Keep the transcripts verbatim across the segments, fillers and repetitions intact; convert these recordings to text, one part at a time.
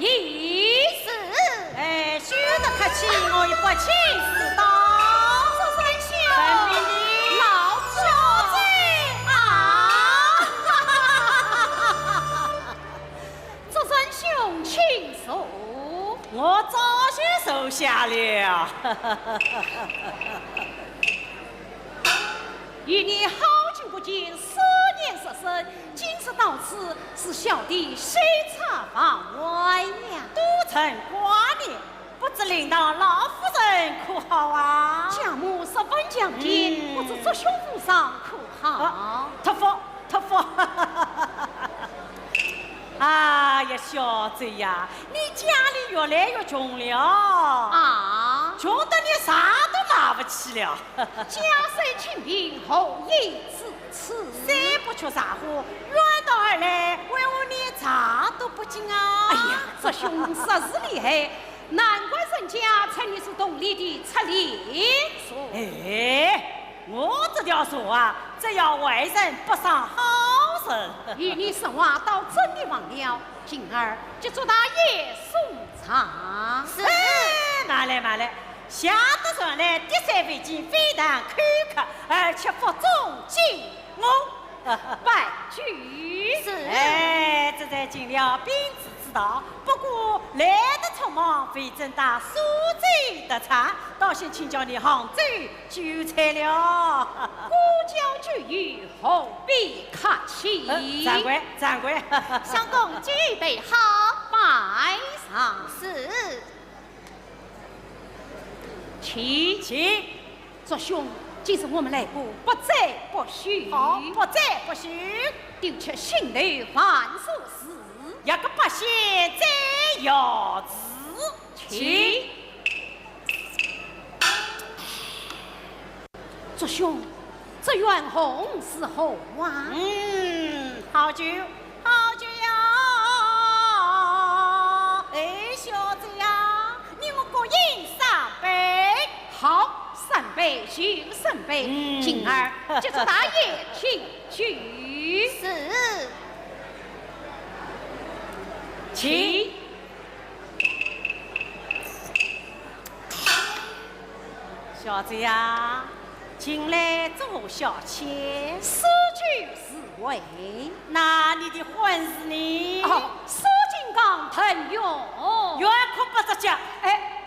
是。哎，休得客气，我已不请自到。祝三兄，老夫人啊！祝三兄请坐。我早就坐下了。与你好久不见，思念入深，今日到此，是小弟收差访问呀。多承挂念，不知令堂老夫人可好啊？家母十分强健，嗯。不知祝兄府上可好？啊，托福，托福。哎呀，小周呀，你家里越来越穷了。啊？穷得你茶都买不起了。 家虽清贫，何以至此？虽不缺茶货，远道而来，为何连茶都不进啊？哎呀，祝兄实是厉害，难怪人家称你是洞里的赤练蛇。哎，我这条蛇啊，只咬坏人不伤好人。与你说话倒真的忘了，今儿给祝大爷送茶。是。哎，慢来，慢来。 下得船来，跌碎杯巾，非但口渴，而且腹中饥饿。拜酒。是。哎，这才尽了宾主之道，不过来得匆忙，未曾带苏州特产，倒先请教你杭州酒菜了。孤交酒友，何必客气？呃，掌柜，掌柜。相公，酒备好。摆上。是。 请。请。祝兄，今日我们来过，不醉不休。好，不醉不休。定吃心头万事事。一个不嫌再要事。请。请。祝兄，这远红是何啊？嗯，好酒， 好酒呀！哎，小周呀，你我各饮三杯。好，三杯就三杯。嗯。今儿给祝大爷敬酒。是。请。 小周呀，近来做何消遣？诗酒自慰。那你的婚事呢？哦，诗经刚腾云。愿哭不着脚。哎，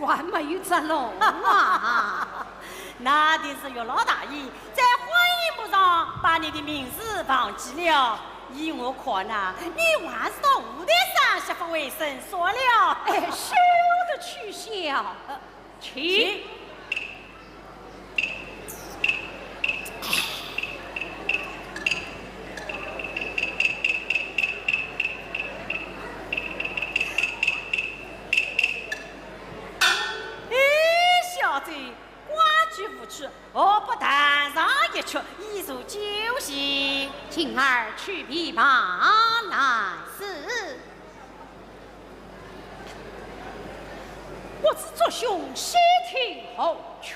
还没有着落啊。那定是月老大爷在婚姻簿上把你的名字忘记了。依我看呐，你还是到五台山学佛为僧算了。哎，休得取笑。 请。哎，小周，寡居无趣，何不弹上一曲，以助酒兴？今儿取琵琶来。是。 不知祝兄喜听何曲？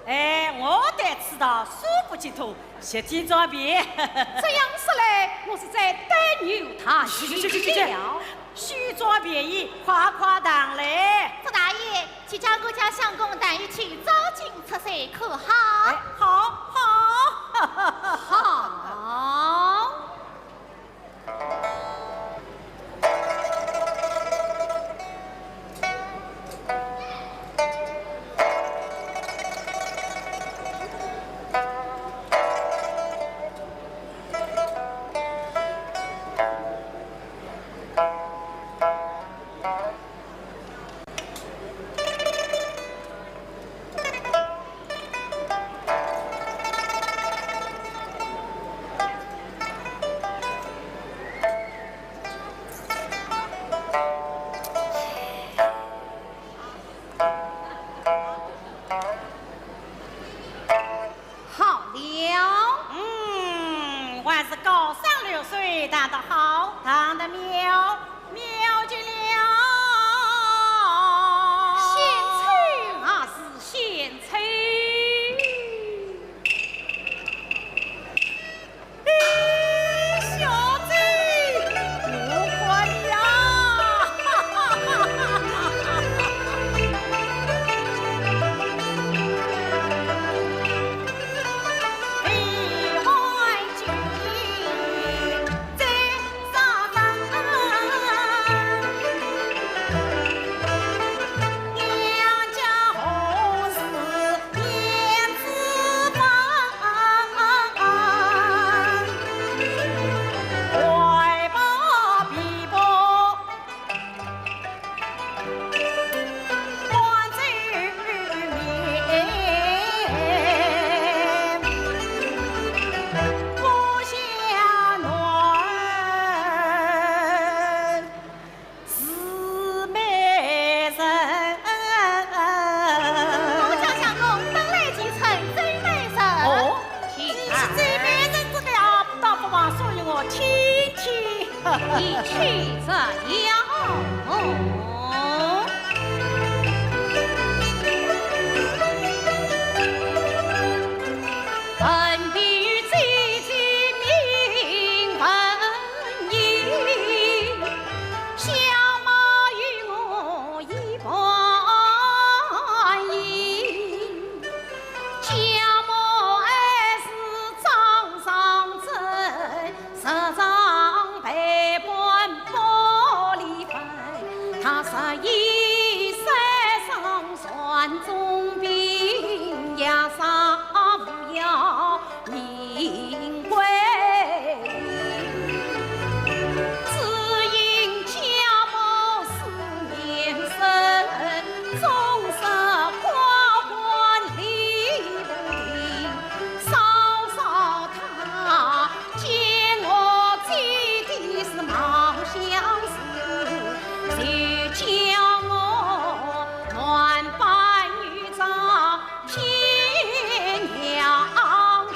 哎，我对此道素不精通，且听转便。这样说来，我是在耽误他去去去去去去了。许转便宜，快快弹来。祝大爷，且叫我家相公弹一曲《照镜出水》，可好？哎，好，好。好。这妖魔。闻婢有姐姐名闻英，相貌与我一般般。 家母儿是掌上珍，日常陪伴玻璃粉。她十一岁上传中兵，也上无要 名贵。只因家母思念深，终日狂欢理不停。嫂嫂她见我姐姐是貌相似，就叫我男扮女装 见娘亲。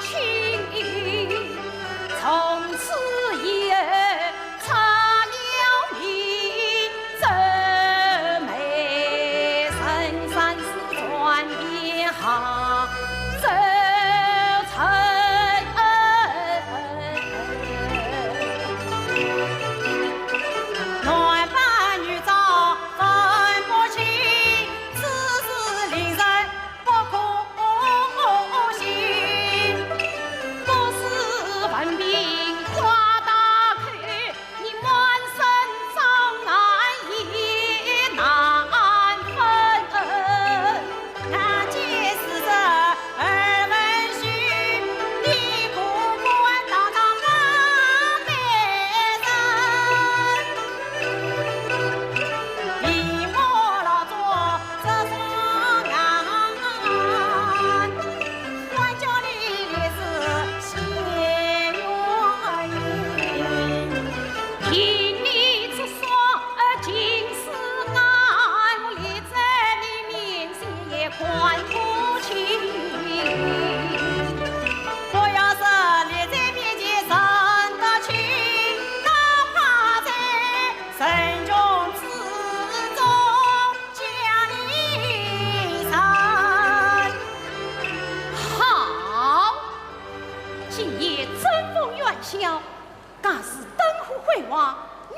从此以后拆了迷，皱眉深山寺转变杭州城。男扮女装分不清，此事令人 不可信。不是文凭花大口，你满身障碍也难分。但见是这二分虚，你可管当场骂别人。 你莫老做这双眼，管教你也是心有余。凭你这双近视眼，我立在你面前也看不清。我要是立在面前认得清，哪怕在 人群之中将你杀。好，今夜争锋元宵，假使灯火辉煌，你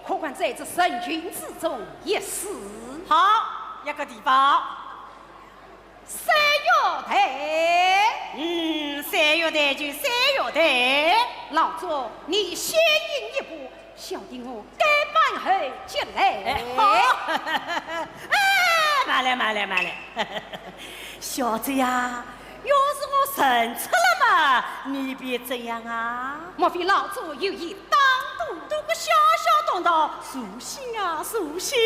可敢在这人群之中一试？好，一个地方。 三月台。嗯，三月台就三月台。老祝，你先行一步，小弟我改扮后即来。哎，好。哎，慢来，慢来，慢来。小姐呀，要是我认出了嘛，你便怎样啊？莫非老祝有意 当多。多个小小东道，助兴啊，助兴。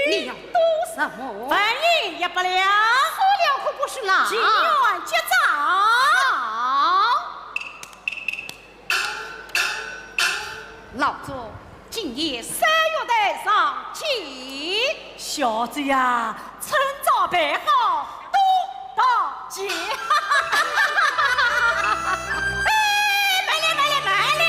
你要多什么？纹银一百两。数量可不许浪。情愿结账。好。老祝，今夜三月台上见。小姐呀， 趁早备好，多道钱。哎，慢来，慢来，慢来。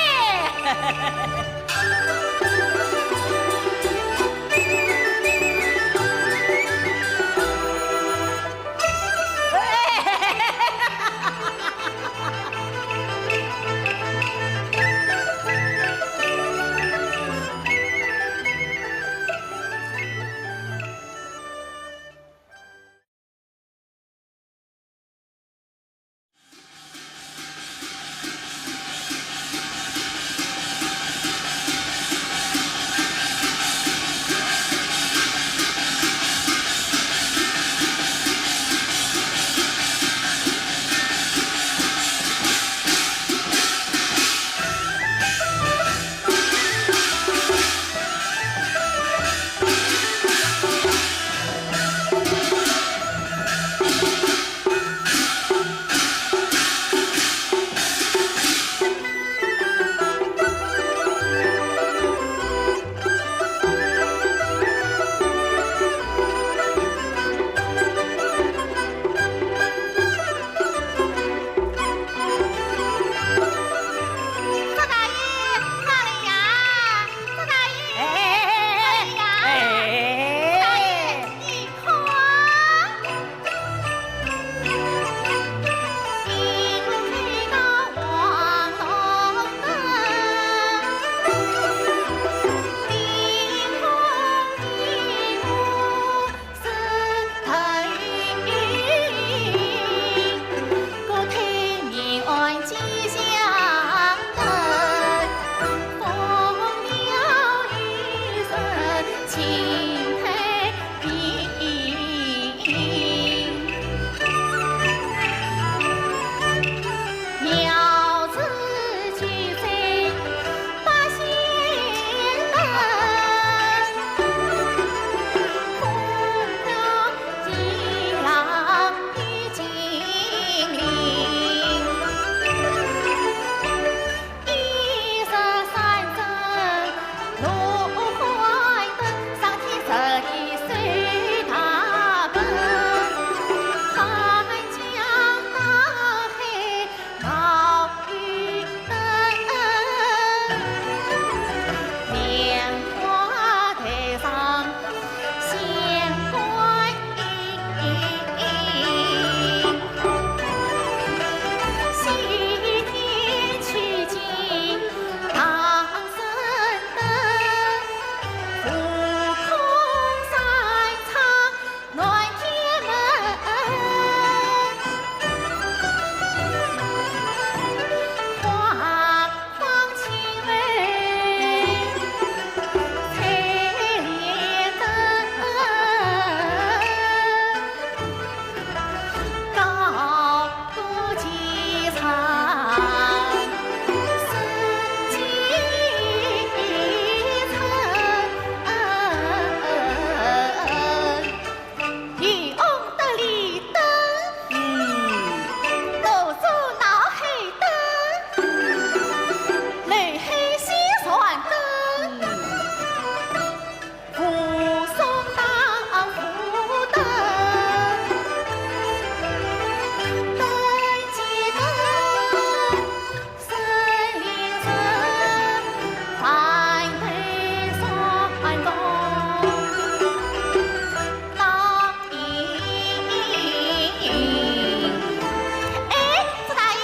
哎，祝大爷，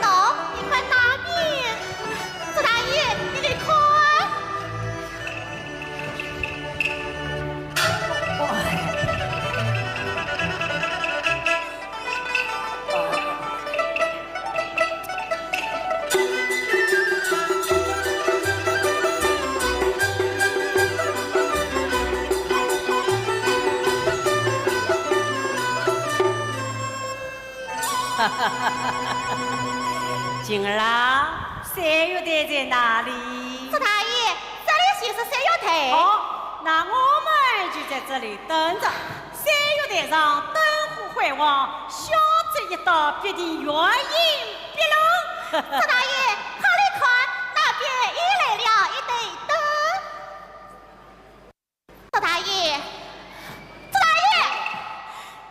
喏，一块大饼。祝大爷，你得看。 金儿啊，三月台在哪里？祝大爷，这里就是三月台。哦，那我们就在这里等着。三月台上灯火辉煌，下这一道必定原形毕露。祝大爷，快来看，那边又来了一对灯。 祝大爷，祝大爷，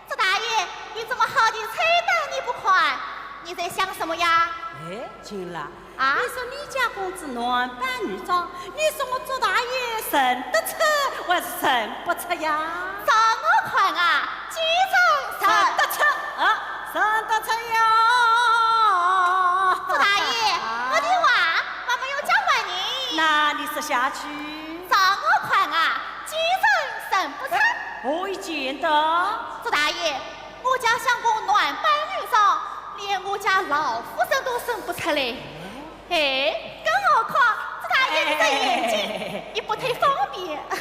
祝大爷，你这么好的吹灯你不看，你在想什么呀？哎，金儿啊，啊？你说你家公子男扮女装，你说我祝大爷认得出还是认不出呀？照我看啊，既然认得出啊，认得出呀。祝大爷，啊？我的话还没有讲完呢。那你说下去。 照我看啊，既然认不出，何以见得？祝大爷，我家相公男扮女装，连我家老夫人都认不出来。哎，更何况祝大爷你这眼睛，哎，也不太方便。哎，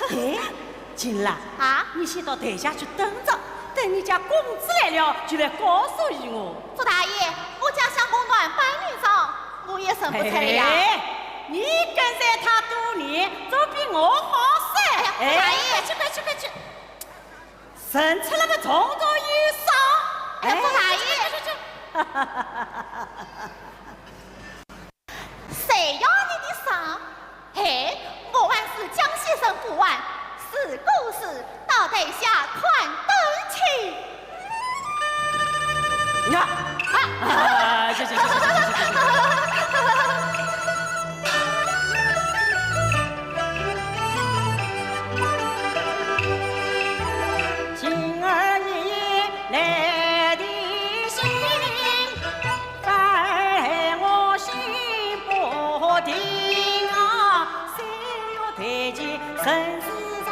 金儿啊，啊？你先到台下去等着，等你家公子来了，就来告诉于我。祝大爷，我家相公男扮女装， 我也认不出来呀。哎，你跟着他多年，总比我好些。哎呀，哎，大爷，快去，快去，快去。认出了个从头有赏。哎呀，祝大爷。去，去，去。谁要你的赏？ 嘿，我还是江西人不完，是故事到台下看灯去。呀，啊，啊，谢谢，谢谢，谢谢，谢谢。今儿你来的信， 反而害我心不定啊。三月台前人自少，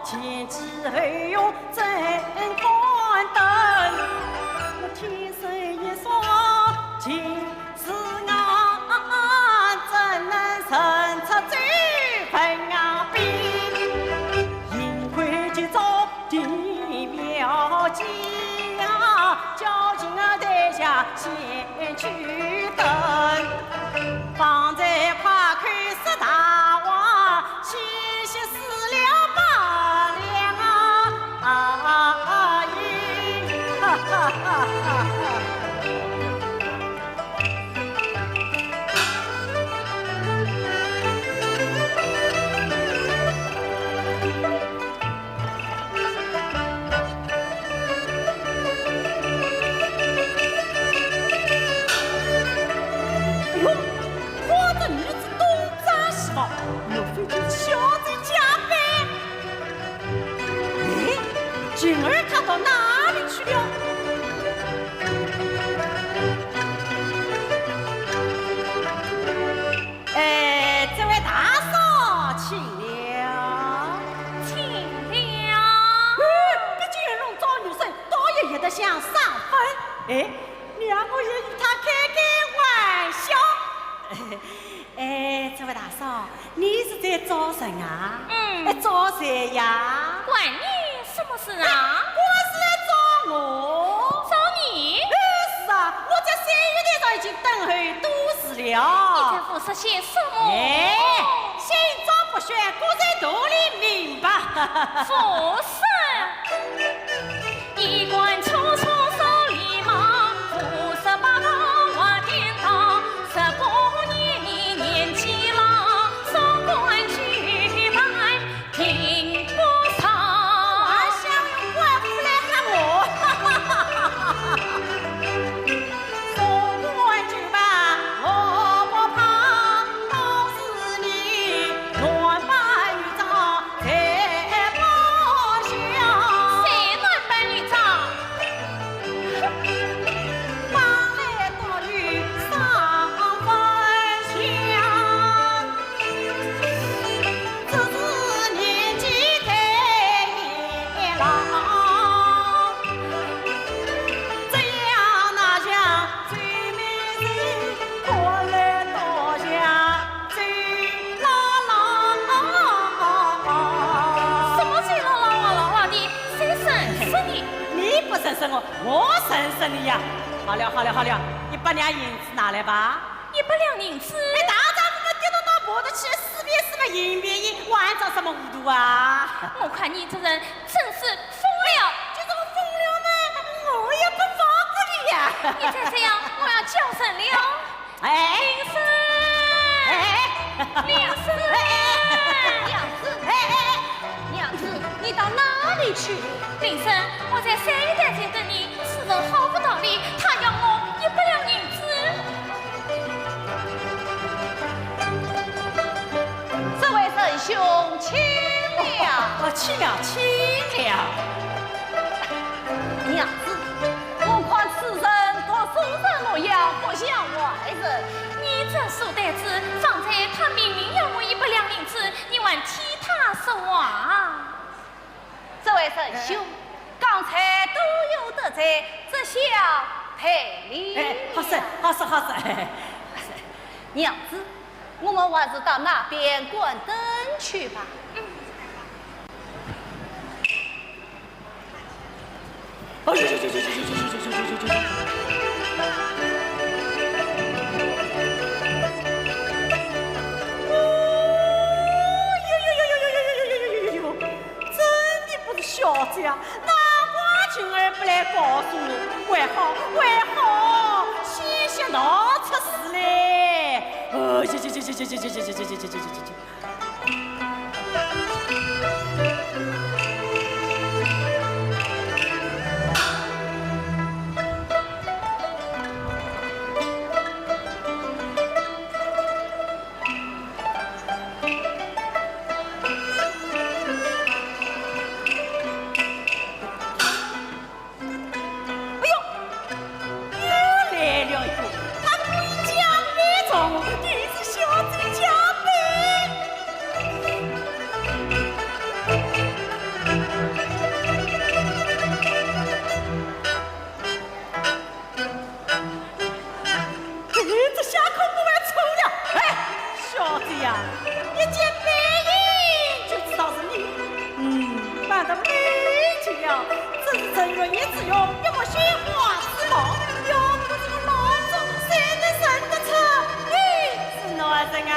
前去后拥怎看灯？我天生一双近视眼，怎能认出这份啊病？哪里去了？哎，这位大嫂，请了。请了。哎，毕竟龙庄女婿，倒也有点像上分。哎，让我也与他开开玩笑。哎，这位大嫂，你是在找人啊？嗯。哎，找谁呀？关你什么事啊？哎，不是来找我。找你？哎，是啊，我在三元台上已经等候多时了。你在胡说些什么？哎，新庄不选，各在肚里明白。胡说！ 衣冠楚楚守礼貌，胡说八道话颠倒，十八年你年纪老，送官去办听不上。还想用官府来吓我？ 送官去办我不怕，倒是你男扮女装在扮相。谁男扮女装？忙来到你上扮相。 只是年纪太老，这样哪像周美人，看来倒像周姥姥。什么周姥姥啊姥姥的？谁认识你？你不认识我，我认识你呀。好了，好了，好了，一百两银子拿来吧。 一百两银子？哎，大丈夫嘛，跌倒到爬得起，四遍四么硬别硬，还装什么糊涂啊？我看你这人真是疯了。就是我疯了嘛，我也不放过你呀。你再这样，我要叫人了。哎。林生。哎。林生。哎，哎。娘子。哎，哎，哎。娘子，你到哪里去？林生，我在三元台前等你，此人毫无道理，他要我一百两银子。 这位仁兄，请了。哦，请了，请了。娘子，我看此人读书人模样，不像坏人。你这书呆子，方才他明明要我一百两银子，你还替他说话。 这位仁兄，哎。刚才都有得罪，这厢赔礼。哎，好说，好说，好说。娘子，我们还是到那边观灯去吧。嗯。 哎呦呦呦呦呦呦呦呦呦呦呦呦！哎呦呦呦呦呦呦呦呦呦呦呦！真的不是小姐啊，难怪琴儿不来告诉我，还好，还好，险些闹出事来。哎呦呦呦呦呦呦呦呦呦呦呦呦呦！ 哎呦，又来了一个，他故意假扮装我，你是小姐假扮。哎，这下可不会错了。哎，小姐呀，一件白银就知道是你。嗯，扮得美极了，真是沉鱼落雁之容，一副鲜花之貌。要不是我老祖先能认得出，你是男人啊？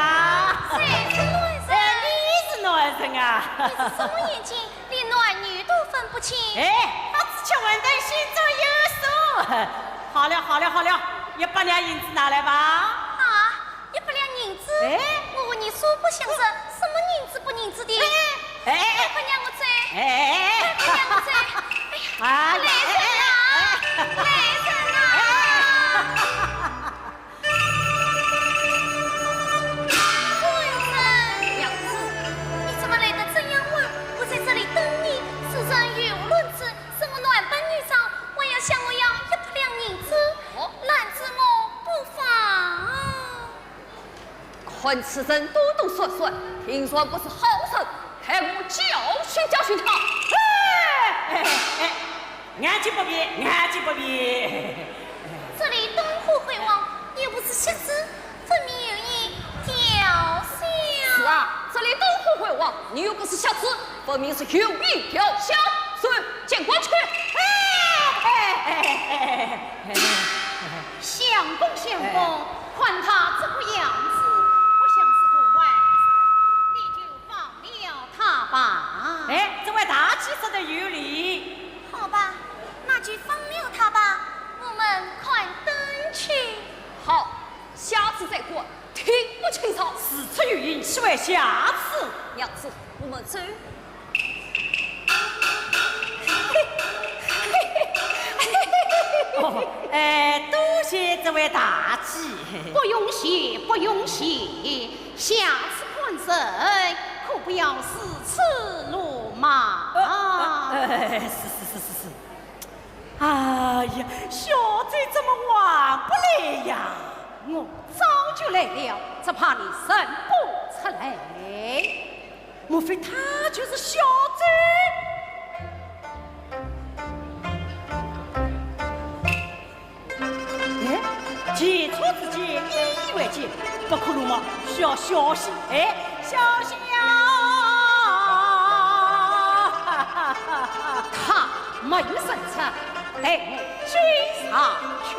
谁是男人？哎，你是男人啊？你是什么眼睛？连男女都分不清。哎，他只吃馄饨心中有数。好了，好了，好了，一百两银子拿来吧。啊，一百两银子？哎？我和你素不相识，什么银子不银子的？哎，哎，哎，哎。快让我走！哎，哎，哎。快让我走！哎呀，啊，来人啊！哎，哎，哎。来人啊！哎。官人。娘子，你怎么来得这样晚？我在这里等你，时辰有五轮子，是我男扮此人多多说说，听说不是好人，待我教训教训他。哎，哎，哎，眼睛不闭，眼睛不闭。这里灯火辉煌，又不是瞎子，分明有意调笑。是啊，这里灯火辉煌，你又不是瞎子，分明是有意调笑。是，见官去。哎，哎，哎，哎，哎，哎。相公，相公，哎。看他这个样子，不像是个坏人，你就放了他吧。哎，这位大姐说得有理。好吧，那就放了他吧，我们看灯去。好，下次再过，听不清楚。事出有因，岂为下次？娘子，我们走。哦，哎，多谢这位大姐。不用谢，不用谢，下次看人可不要如此鲁莽。呃，呃，呃，是，是，是，是，是。哎呀，小周怎么还不来呀？我早就来了，只怕你认不出来。 莫非他就是小周？哎，前车之鉴，引以为戒，不可鲁莽，需要小心。哎，小心呀！他没有认出，待我追上去。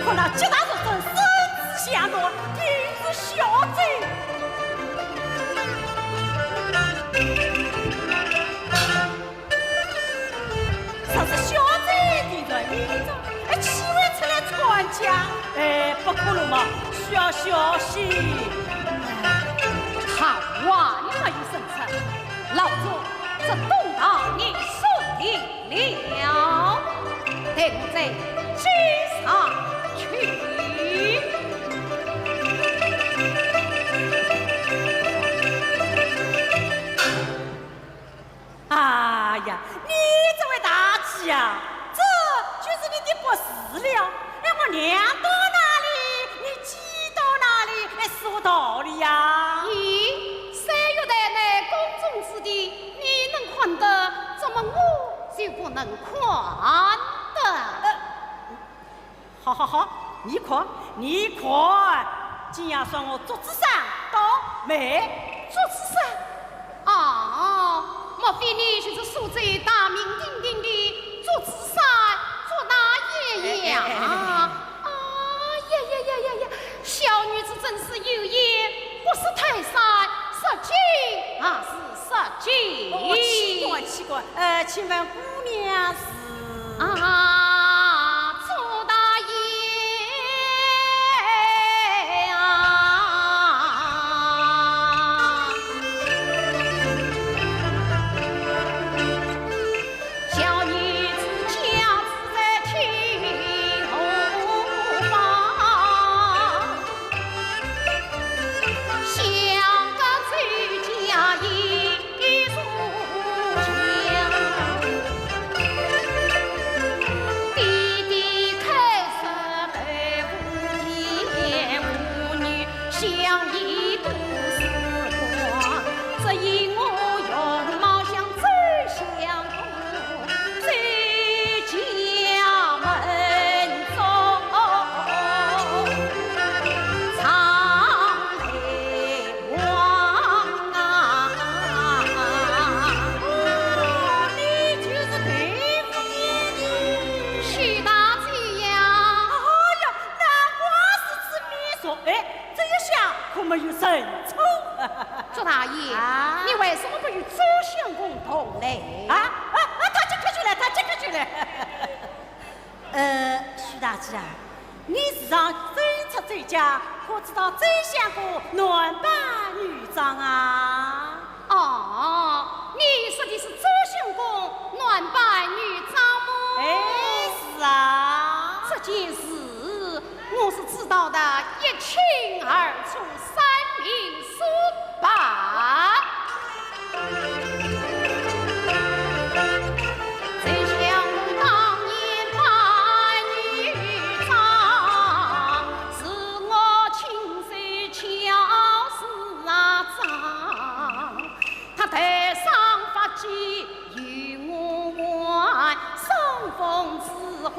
看那急大如风，身子向东，定是小周。若是小周的人命中，哎，岂会出来参加？哎，不可鲁莽，需要小心。哎，他还没有认出，老祝这东道你说定了，待我再追上去。 哎呀，你这位大姐啊，这就是你的不是了。哎，我量到哪里，你挤到哪里，哎，是无道理呀。咦，三月台乃宫中之地，你能看得，怎么我就不能看得？呃， 好好好，你看，你看，今夜算我祝枝山倒霉。祝枝山？哦，莫非你就是苏州大名鼎鼎的祝枝山祝大爷呀？哎，哎，哎，哎。哎呀呀呀呀呀，小女子真是有眼不识泰山，失敬啊是失敬。哦，岂敢，岂敢，呃，请问姑娘是？ 啊，祝大爷啊，小女子家住在清河坊，相隔周家一 一座桥。爹爹开设豆腐店，母女相依度时光。只因我容貌像周相公， 在家门中常来往啊。哦，你就是对付你的许大姐呀。哎呀，难怪如此面熟。哎，这一下可没有认错。祝大爷，啊？你为什么不与周相公同来？啊，啊，啊，他即刻就来，他即刻就来。 呃，许大姐啊，你时常走出周家，可知道周相公男扮女装啊？哦，你说的是周相公男扮女装么？哎，是啊。这件事我是知道的一清二楚，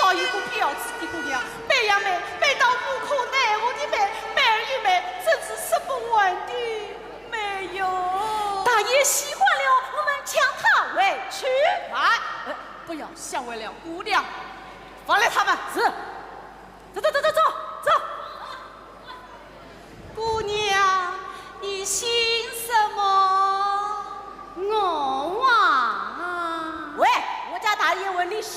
好一个标致的姑娘，美呀美，美到无可奈何的美，美与美，真是说不完的美哟。大爷喜欢了，我们抢她回去。慢，呃，不要吓坏了姑娘，放了他们。是。走走走走走走。姑娘，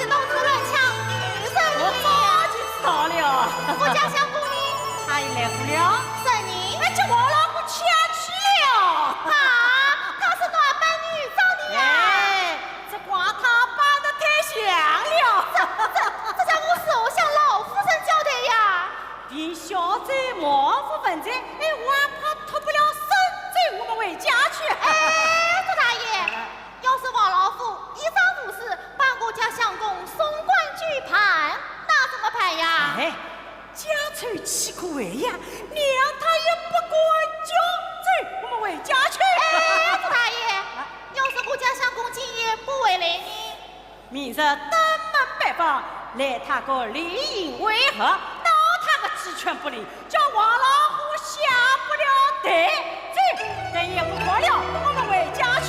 直到处乱抢女人呢？我早就知道了。我家相公呢？他也来过了。什么？哎，叫王老虎抢去了。啊，他是男扮女装的呀。哎，这怪他扮得太像了。这，这，这叫我如何向老夫人交代呀？ 凭小姐貌不文采，哎，我还怕脱不了身子，我们回家去。哎，祝大爷，要是王老虎一向无事，把我家相公送官究办，那怎么办呀？哎，家丑岂可外扬，谅他也不敢叫，走，我们回家去。哎，祝大爷，要是我家相公今夜不回来呢？ 明日登门拜访，来他个里应外合，恼他个鸡犬不宁，叫王老虎下不了台。走，等也不管了，我们回家去。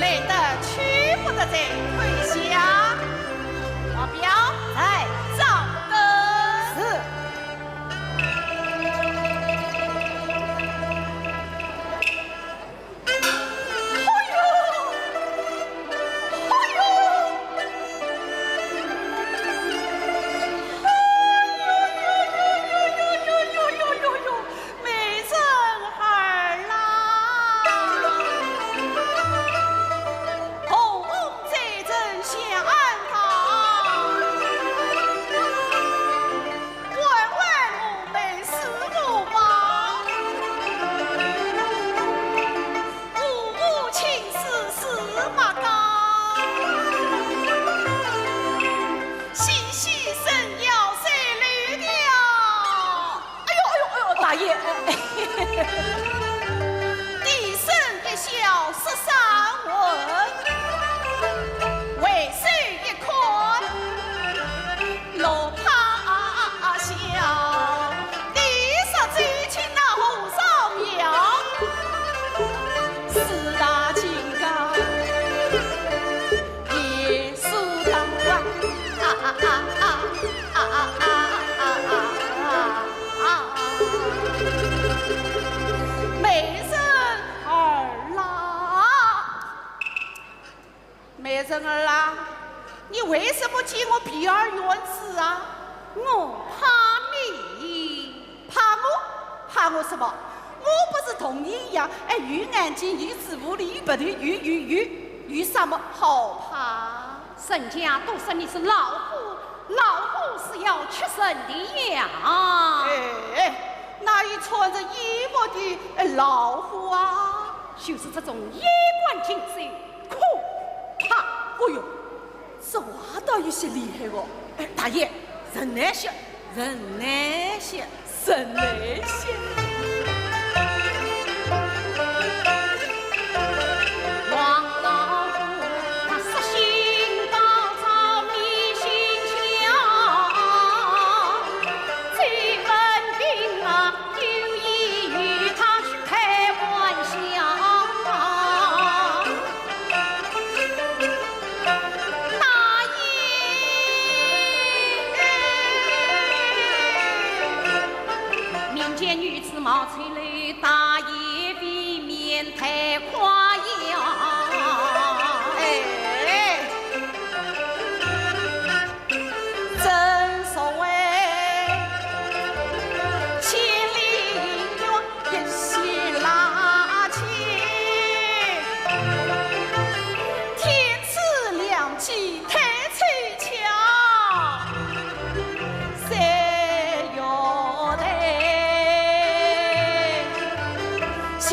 来得去不得再，退下。保镖，在。掌灯。是。 哎呦，哎呦，哎呦，哎呦，哎呦，哎呦，哎呦，哎呦，美人儿啦！红红在人想安康。 问问我们是何方？父母亲事是么讲？喜喜生要谁来了？哎呦，哎呦，哎呦，大爷！低声一笑十三问，回首一看， 落怕笑，你说最近那和尚庙，四大金刚，耶稣当官，啊啊啊啊啊啊啊啊啊啊！美人儿啦！ 美人儿啊，你为什么见我避而远之啊？我怕你。怕我？怕我什么？我不是同你一样，哎，有眼睛，有嘴巴，有鼻头，有，有，有，有什么好怕？人家都说你是老虎，老虎是要吃人的呀。哎，那你穿着衣服的，哎，老虎啊？就是这种衣冠禽兽， 可怕！哦哟，这话倒有些厉害哦。哎，大爷，人难些，人难些，人难些。王老虎，他色心高，着迷心窍，追问兵马，有意于太夸耀。哎，正所谓千里姻缘一线拉牵，天赐良机太凑巧。 三月头，相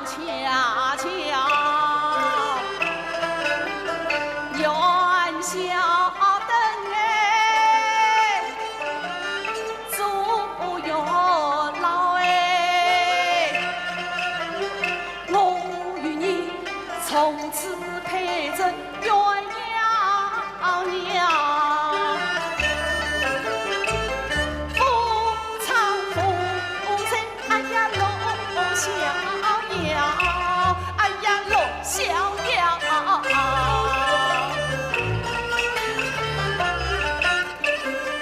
恰巧，元宵灯哎，做月老哎。 我与你从此配成鸳鸯娘。逢场逢在，哎呀，罗小妖，哎呀，罗小妖。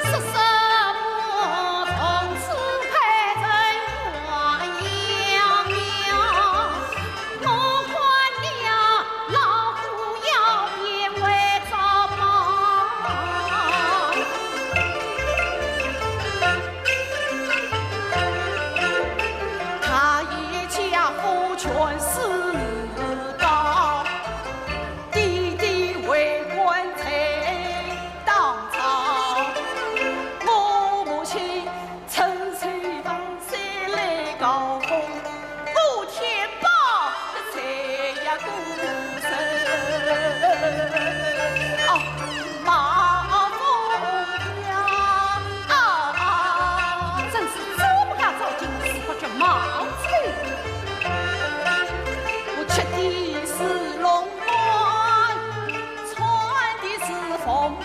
说什么从此配成鸳鸯娘，我看你呀，老虎要变为蛰猫。他一家伙全是高，弟弟为官在 当朝，我母亲趁秋风吹来高风，我天宝谁呀过身。哦，冒风呀，啊，真是做不得照镜子，不觉冒吹。我吃的是龙冠， 穿的是凤袍，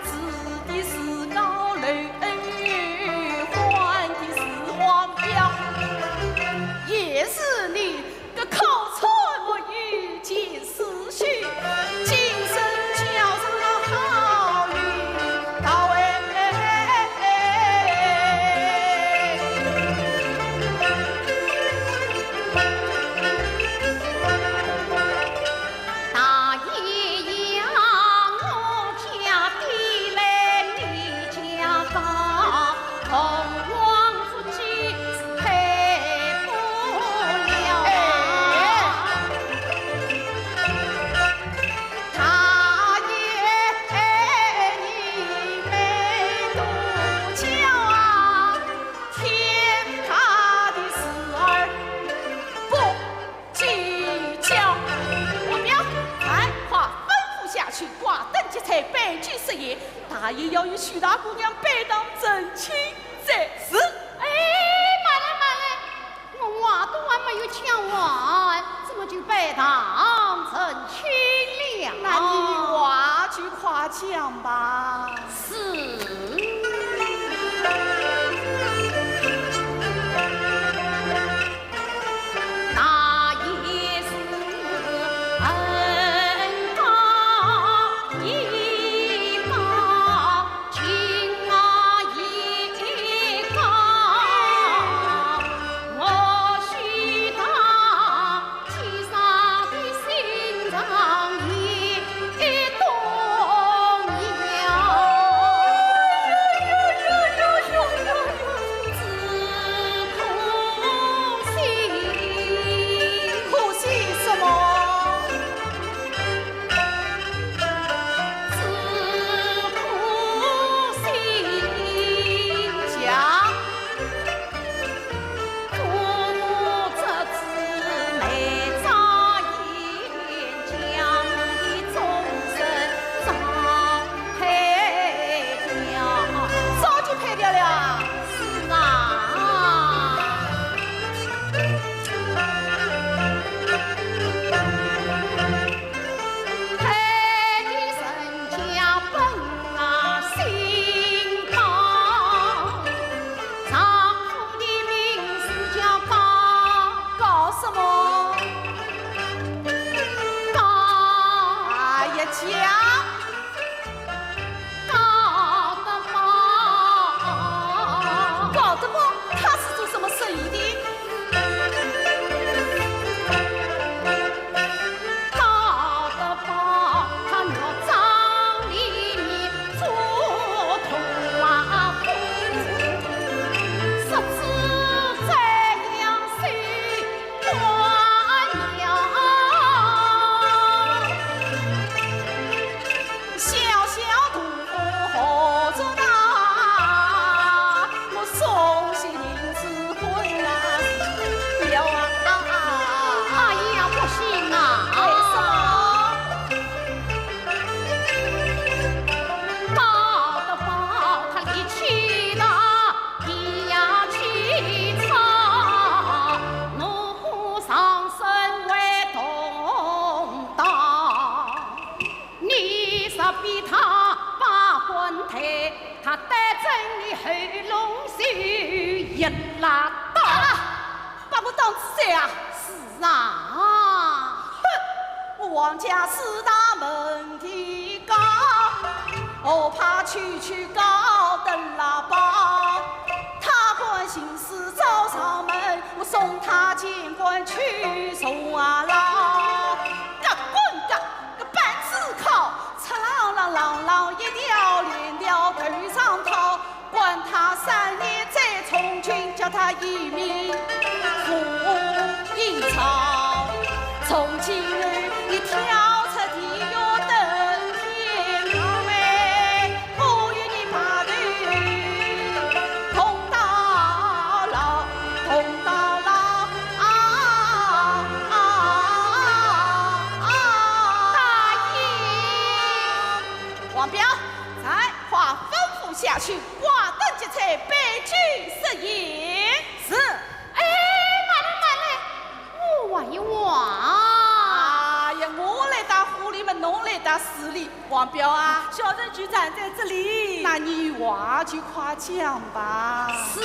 住的是高楼，换的是黄表，也是你个口出没有见世事，今生交上了好运道哎。 大爷呀，我家低来你家高，凤凰之鸡是配不了啊。大爷，你没多教啊，天大的事儿不 计较。王彪，哎，快吩咐下去，挂灯结彩，摆酒设宴，大爷要与许大姑娘拜堂成亲在此。哎，慢来，慢来，我话都还没有讲完，怎么就拜堂成亲了？那你话就快讲吧。是。 那也是恩高义高，情啊义高，我许他天上的心上人。 一动摇。只可惜，可惜什么？只可惜。讲。 早就配掉了。是啊。 高什么？高。哎呀，讲。高德宝。高德宝，他是做什么生意的？这啊，是啊。哼，我王家四大门第高，后怕区区高登拉宝。他管闲事找上门，我送他见官去坐牢。咯滚咯，个板子敲，刺啷啷啷啷一条链条头上套。 管他三年再从军，叫他一命赴阴曹。从今后你跳出地狱登天堂哎，我与你白头同到老，同到老啊啊啊啊！大爷。王彪，在。 快吩咐下去，挂灯结彩，摆酒设宴。是。哎，慢来，慢来，我还有话。哎呀，我来搭话哩么，侬来搭事哩。王彪啊，小人就站在这里。那你有话就快讲吧。是。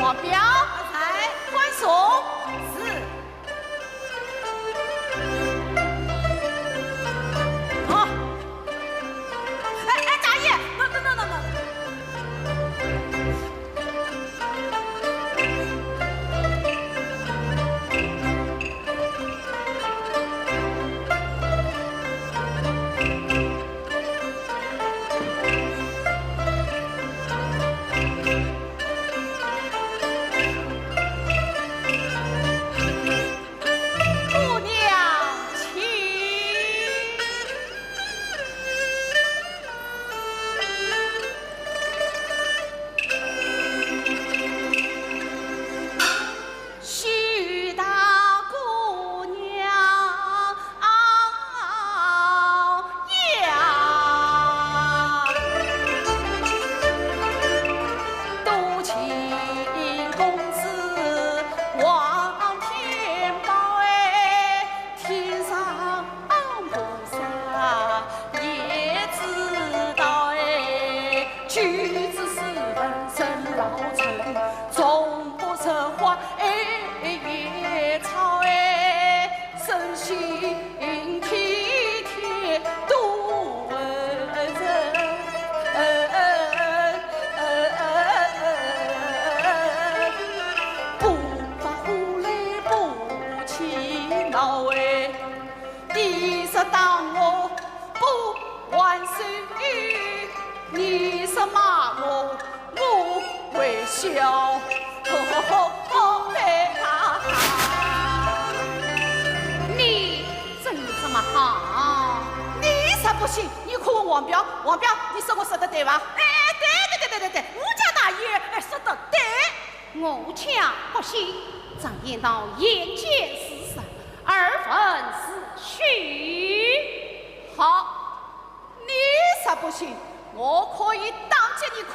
王彪，在。欢送。是。好。哎，哎，大爷，喏，喏，喏，喏，喏。 姑娘请。 许大姑娘呀，多情公子望天报哎，天上 菩萨也知道哎，君子斯文人老成，从不说话哎，也吵哎，身心体贴都问人。不发火来不起恼哎。 你说打我不还手，你说骂我我会笑，呵呵呵呵嘿哈哈。你真有这么好？你才不信！你看我王彪，王彪，你说我说的对吧？哎，对对对对对对，我家大爷哎说的对。 我家不信，常言道眼见是实，耳闻是虚。好，你才不信，我可以打给你看。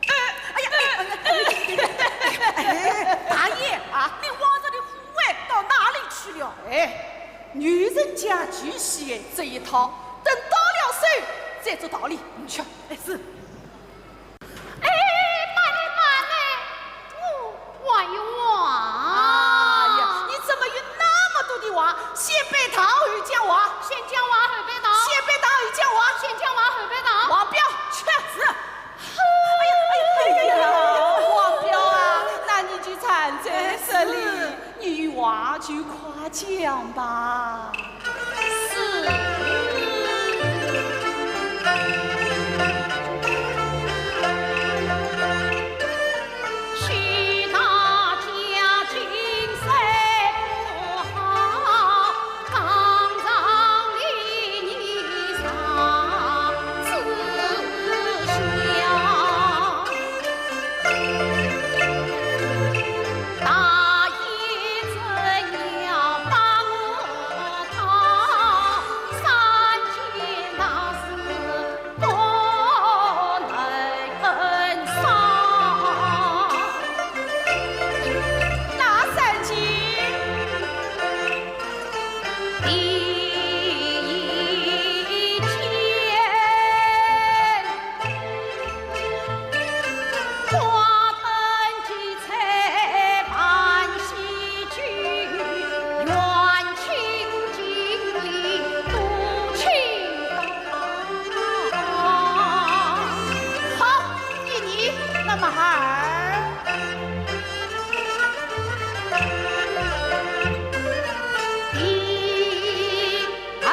哎，哎呀，哎呀，哎呀，哎，大爷啊，你往日的父爱到哪里去了？哎，女人家就喜爱这一套，等到了手再做道理，你去。哎，是。 哎，慢来，慢来，我还有话。哎呀，你怎么有那么多的话？先拜堂后讲话。先讲话后拜堂。先拜堂后讲话。先讲话后拜堂。王彪，去。是。哎呀，哎呀，哎呀，王彪啊，那你就站在这里，你有话就快讲吧。 是。那么孩儿，第二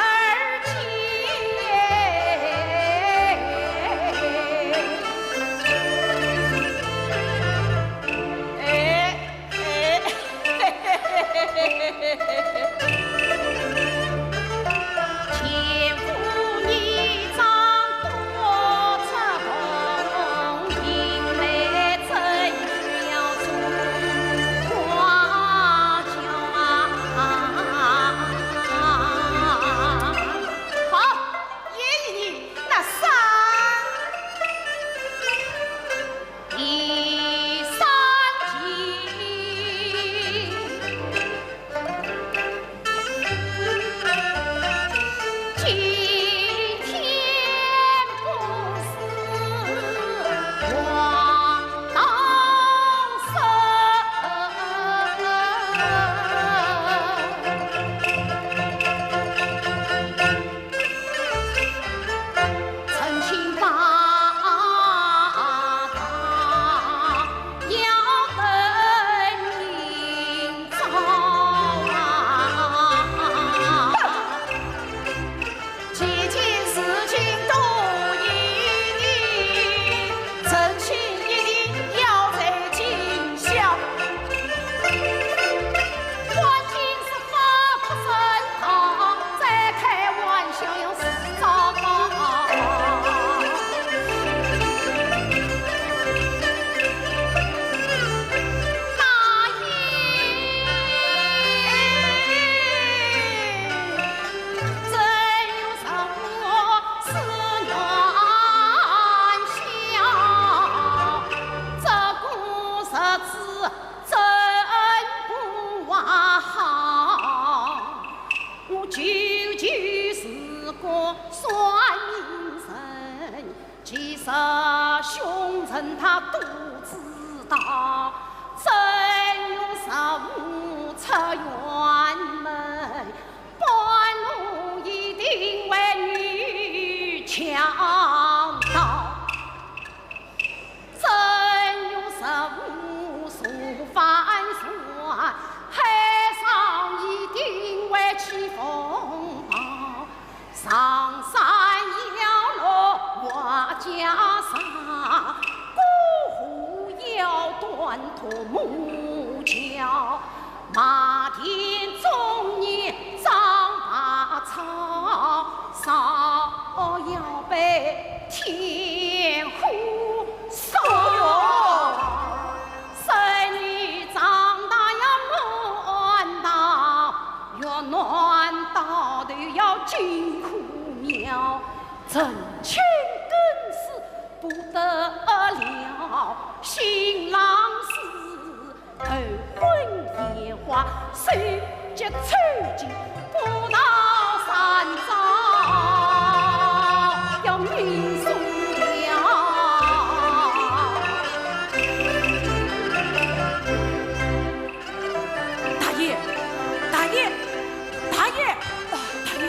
大爷，大爷，大爷，哇，大爷，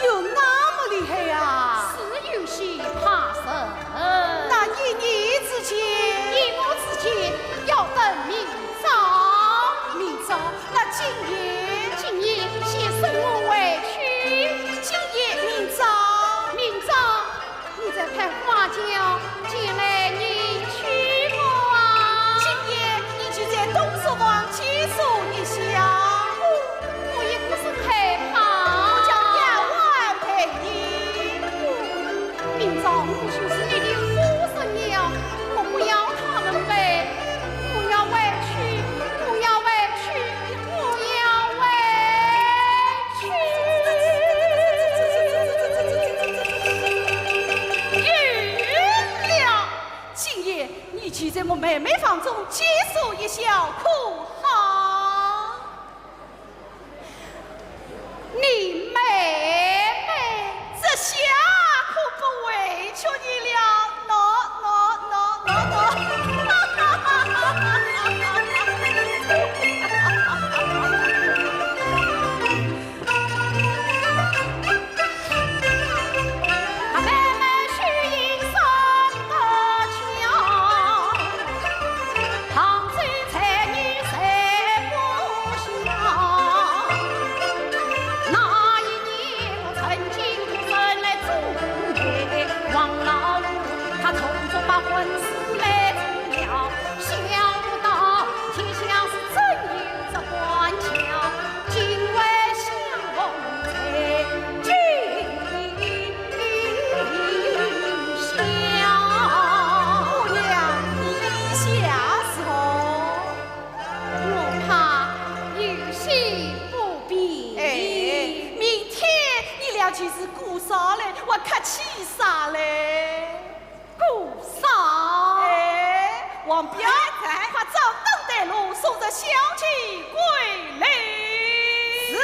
有那么厉害呀？是有些怕人。那依你之见？依我之见，要等明朝。明朝？那今夜？今夜先送我回去。今夜？明朝？明朝。 你再派花轿前来迎娶我啊！今夜你就在东书房寄宿一宵。我，我也不是害怕。我叫丫鬟陪你。明朝我就是你的夫人了，我不要他们陪，我要回去，我要回去，我要回 去。有了，今夜你就在我妹妹房中寄宿一宵，可好？你妹妹？这下可不委屈你了。喏，喏，喏，喏，喏。表，快掌灯带路，送这小姐归来。是。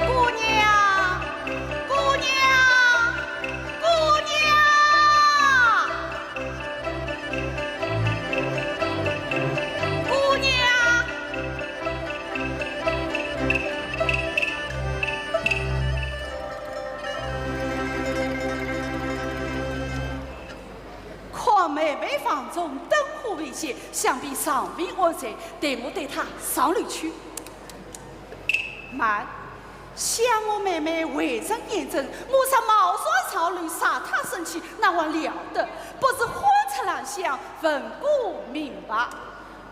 姑娘，姑娘，姑娘！ 姑娘！看妹妹房中灯火未熄，想必尚未安睡，待我带她上楼去。慢， 想我妹妹未曾验证，我若冒然上楼杀她生气，那还了得？不如喊出兰香，问个明白。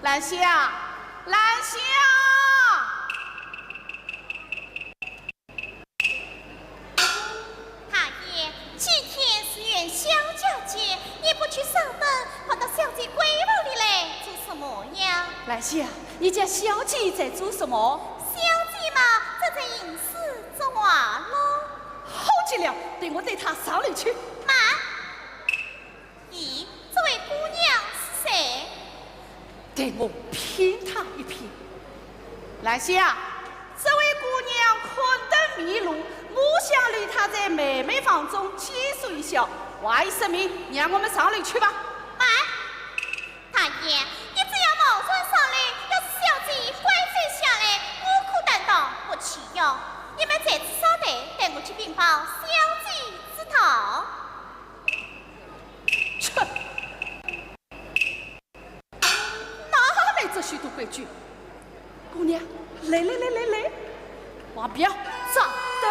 兰香，兰香！大爷，几天是元宵佳节，你不去上灯，跑到小姐闺房里来做什么呀？兰香，你家小姐在做什么？小姐嘛，正在吟诗 作画咯。好极了，待我带她上楼去。慢！咦，这位姑娘是谁？待我品她一品。兰香，这位姑娘看灯迷路，我想留她在妹妹房中解说一宵，话已说明，让我们上楼去吧。慢！ 大爷，你这样冒然上来，要是小姐怪罪下来，我可担当不起哟。你们在此稍待，待我去禀报小姐知道。切！哪来这许多规矩？ 姑娘，来来来来来，王彪，掌灯。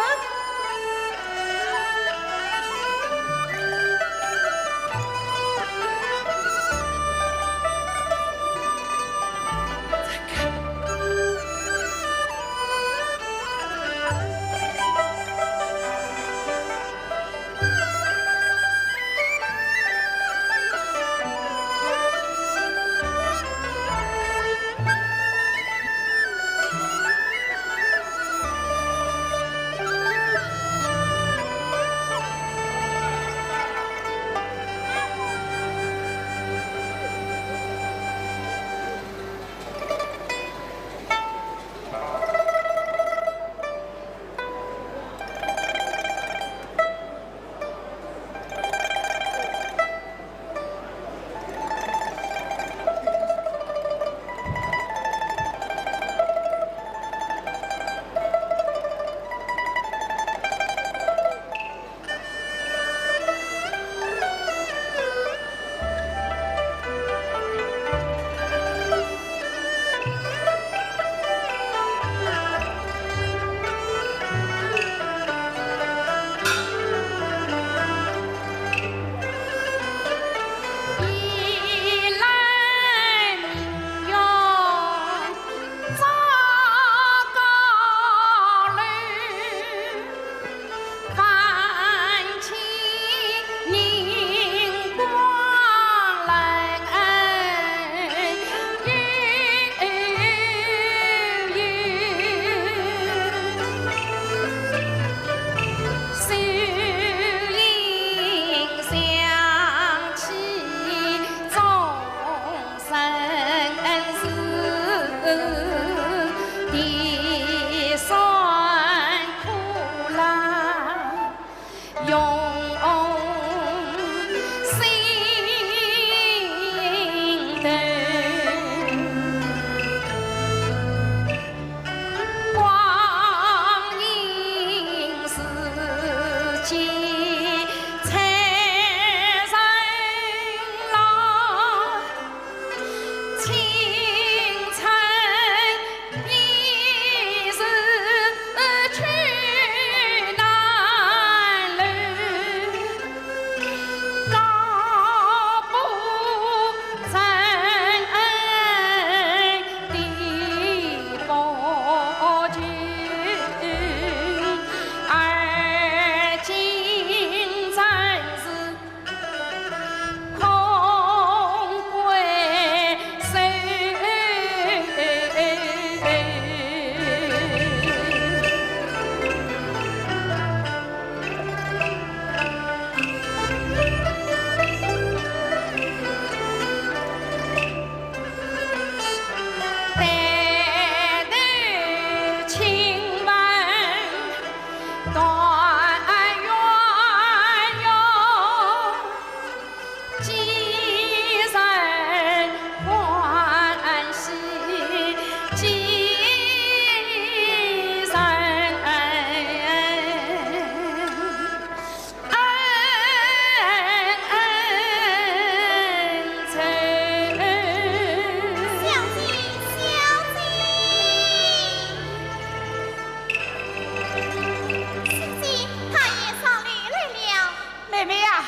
妹呀，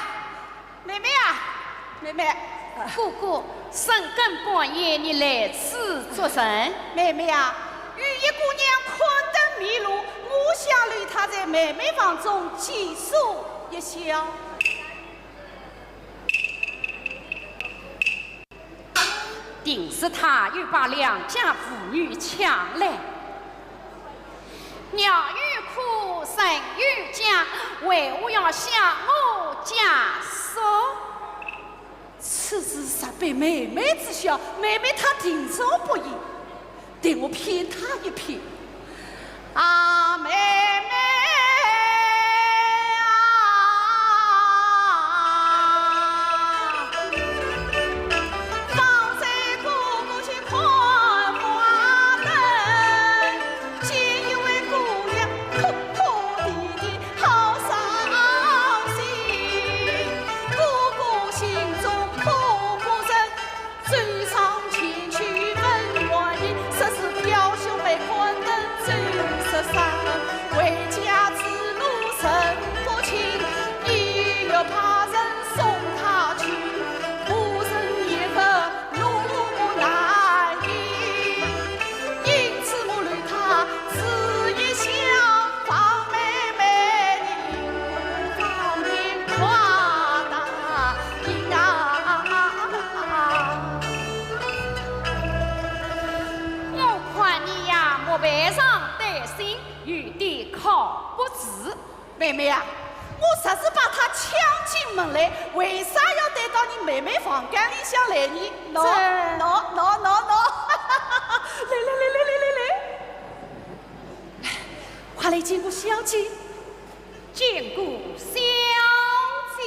妹妹呀，妹妹。哥哥，深更半夜你来此作甚？妹妹呀，雨夜姑娘困得迷路，我想留她在妹妹房中寄宿一宵。 定是她又把良家妇女抢来。鸟语苦，人语僵，为何要向我家说？此事若被妹妹知晓，妹妹她定然不依。 待我骗她一骗。啊，妹妹啊，方才哥哥去看花灯，见一位姑娘哭哭啼啼，好伤心。哥哥心中苦不忍， 走上前去问原因，说是表兄被困灯走失山，回家之路甚不轻，一月派人送他去，无人也可路难行。因此我留他此一宵，望妹妹你勿念快答应啊。 我看你呀，木板上担心，有点靠不住。妹妹啊，我若是把她抢进门来，为啥要带到你妹妹房间里向来呢？喏，这喏，喏，喏，喏。来，来，来，来，来，来，来。快来见过小姐。见过小姐。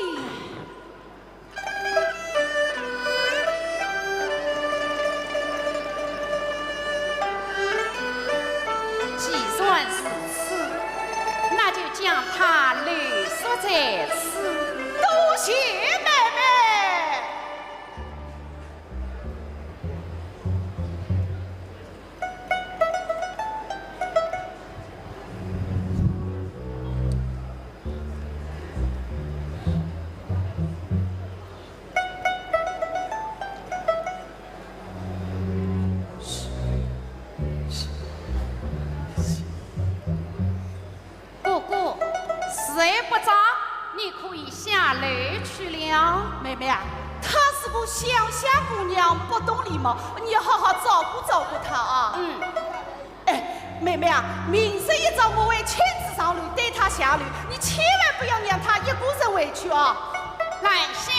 既然如此，那就将她留宿在此。多谢妹妹。 哥哥，时候不早，你可以下楼去了。妹妹啊，她是个乡下姑娘，不懂礼貌，你好好照顾照顾她啊。嗯。哎，妹妹啊，明日一早我会亲自上楼带她下楼，你千万不要让她一个人回去啊。兰香，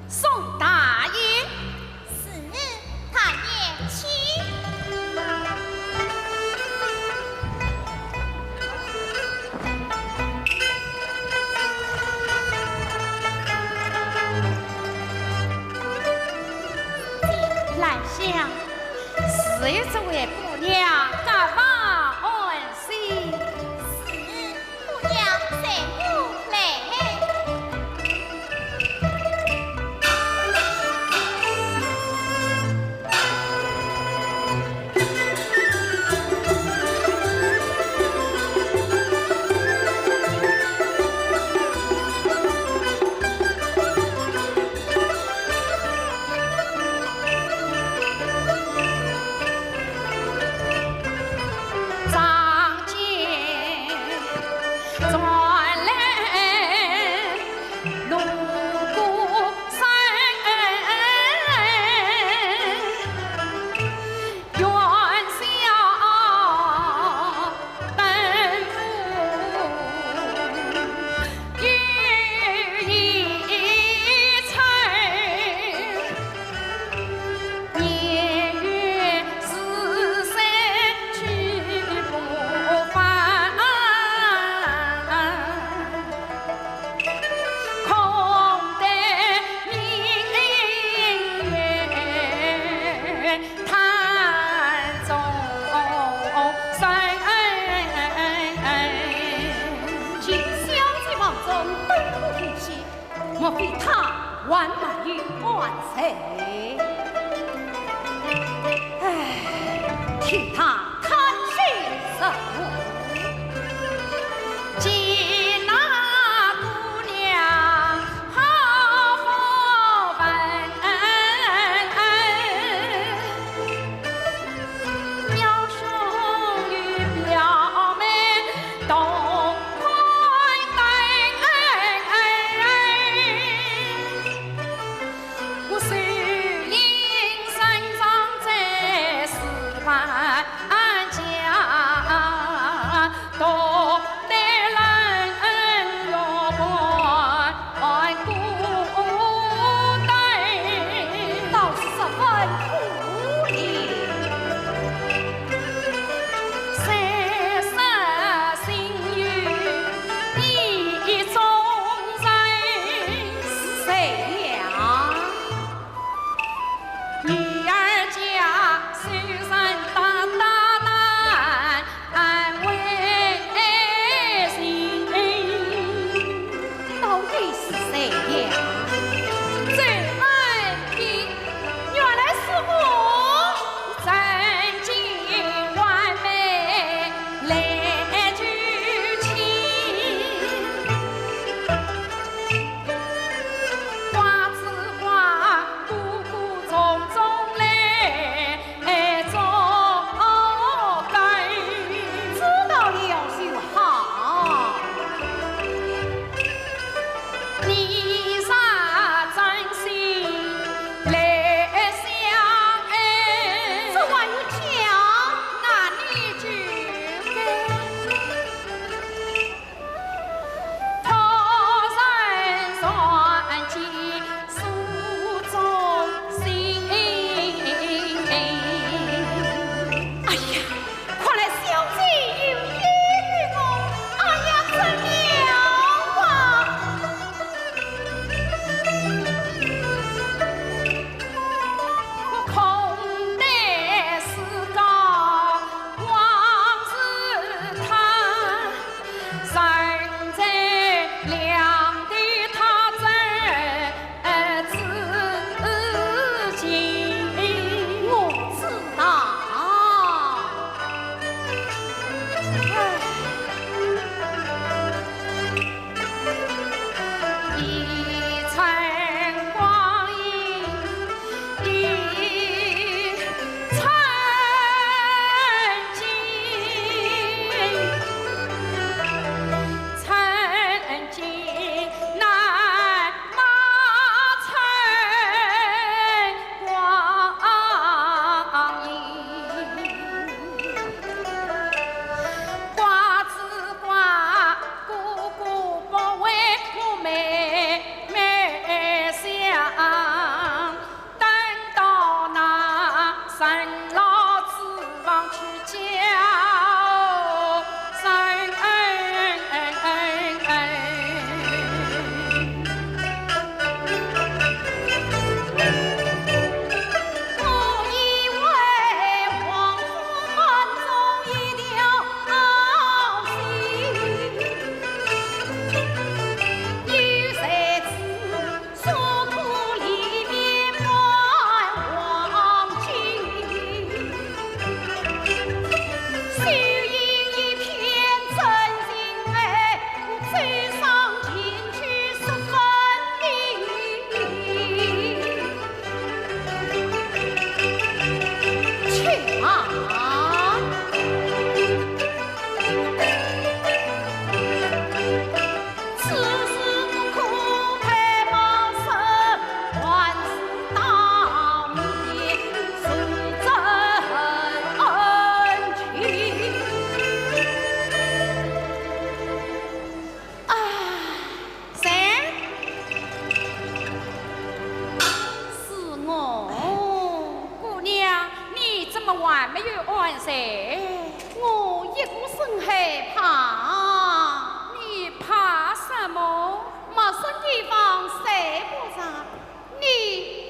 送大爷。是，大爷请。兰香，是有这位姑娘，家法安心。是。 姑娘，随我来。见小姐房中灯火通明，莫非她还没有安睡？唉，听她叹息什么？见那姑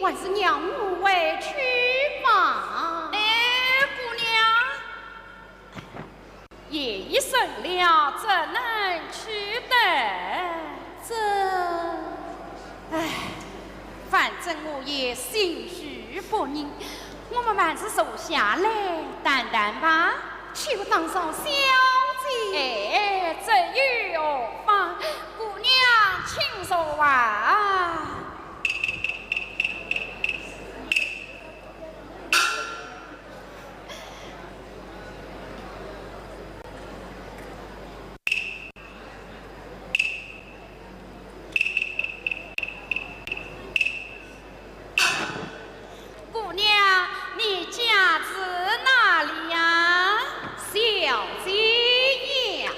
还是让我回去吧。哎，姑娘，夜已深了，怎能去得？这……唉，反正我也心绪不宁，我们还是坐下来谈谈吧。 岂不打扰小姐？哎，这又何妨？姑娘，请坐啊。姑娘，你家住哪里呀？小姐呀。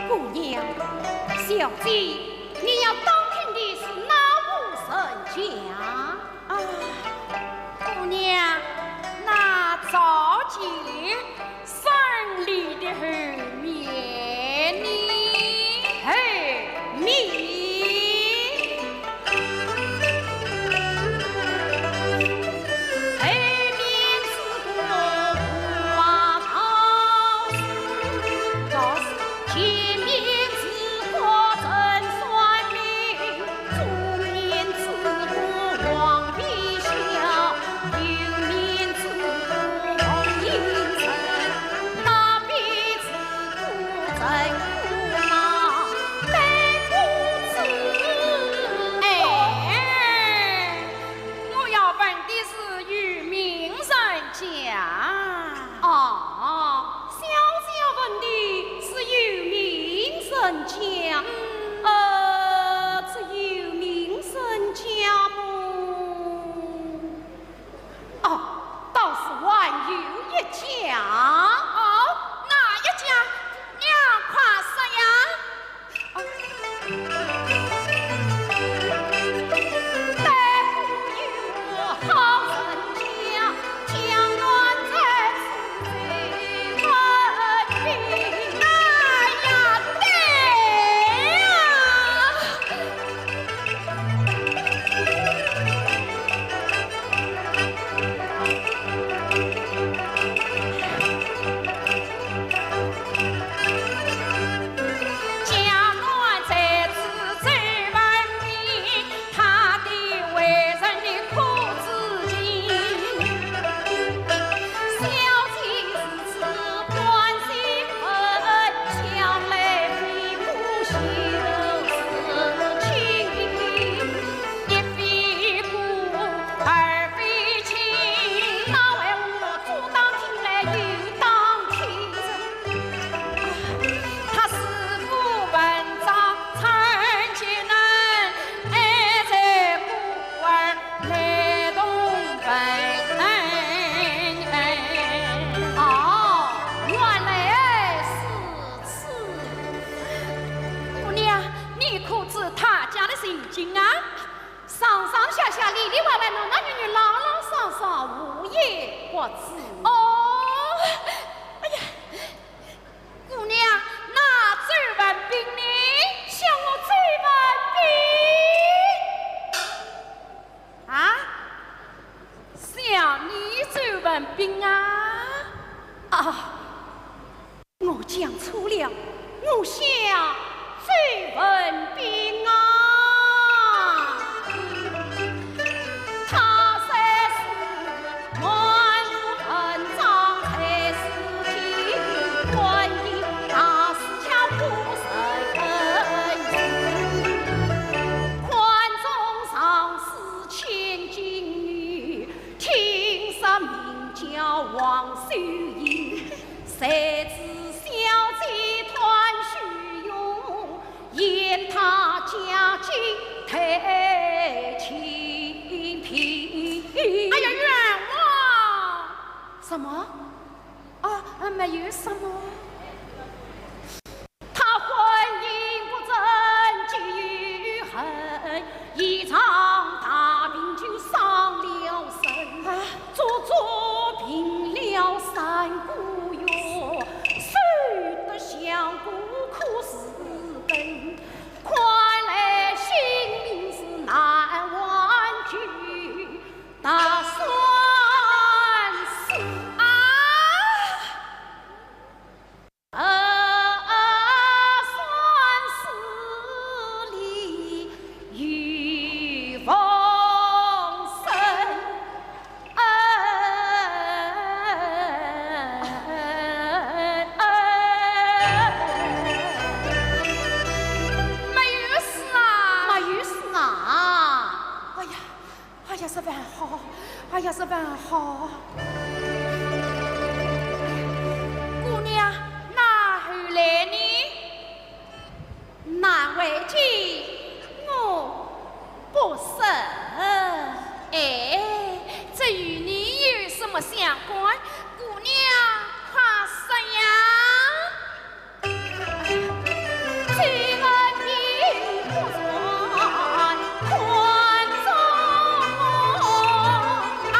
姑娘，小姐，你要打听的是哪户人家？啊，姑娘，那赵家生里的后面呢？后面。哎，我要问的是有名人家。哦，小姐问的是有名人家。嗯。呃，这有名人家么？ 哦，倒是还有一家。哦，哪一家？姑娘，快说呀！哦。 哦，原来如此。姑娘，你可知他家的情景啊？ 上上下下，里里外外，男男女女，老老少少，无一不知。哦，哎呀，姑娘，那周文宾呢？想我周文宾？啊？想你周文宾啊？啊。 我讲错了，我想周文宾啊。哎呀，冤枉！什么？啊，啊，没有什么。 啊！没有事啊？没有事啊？哎呀， 哎呀，十万好，哎呀，十万好。姑娘，那后来呢？难为情，我不说。哎，这与你有什么相关？姑娘，快说呀！ 啊，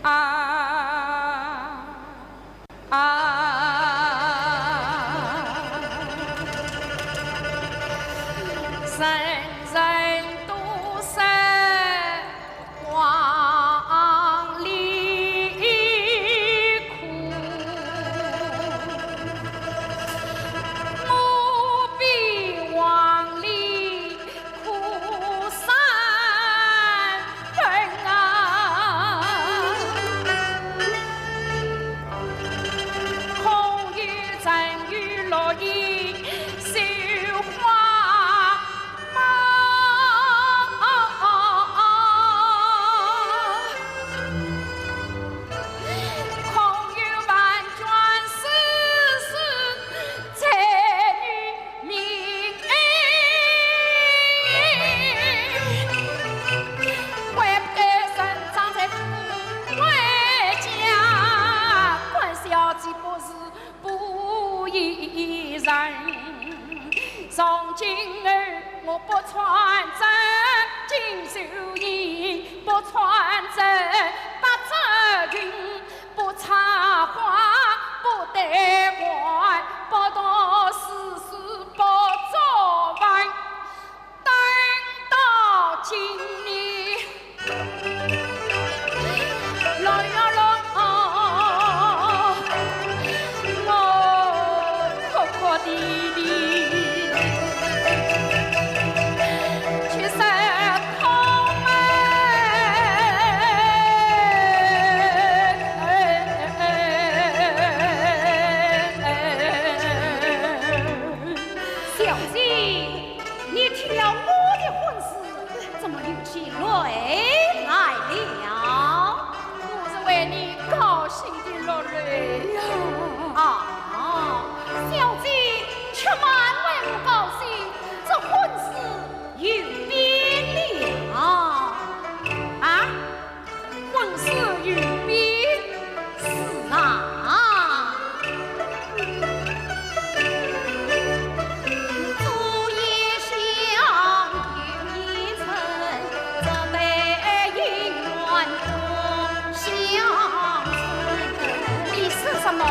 啊啊，人人都说黄鹂苦，我比黄鹂 苦三分啊！空有沉鱼落雁绣花帽，空有万卷诗书才女 名哎，怪不得生长在富贵家，官小姐不是不义人。从今后我不穿这锦绣衣，不穿这百褶裙， 不插花，不戴冠，不读诗书，不做饭，等到今年六月六，我哭哭啼啼去说 小姐，你听了我的婚事，怎么又去泪来了？我是为你高兴的落泪呀。啊，小姐，且慢为我高兴，这婚事 有变了。啊？婚事有变？是啊。昨夜香又一阵，这对姻缘同相赠。你说什么？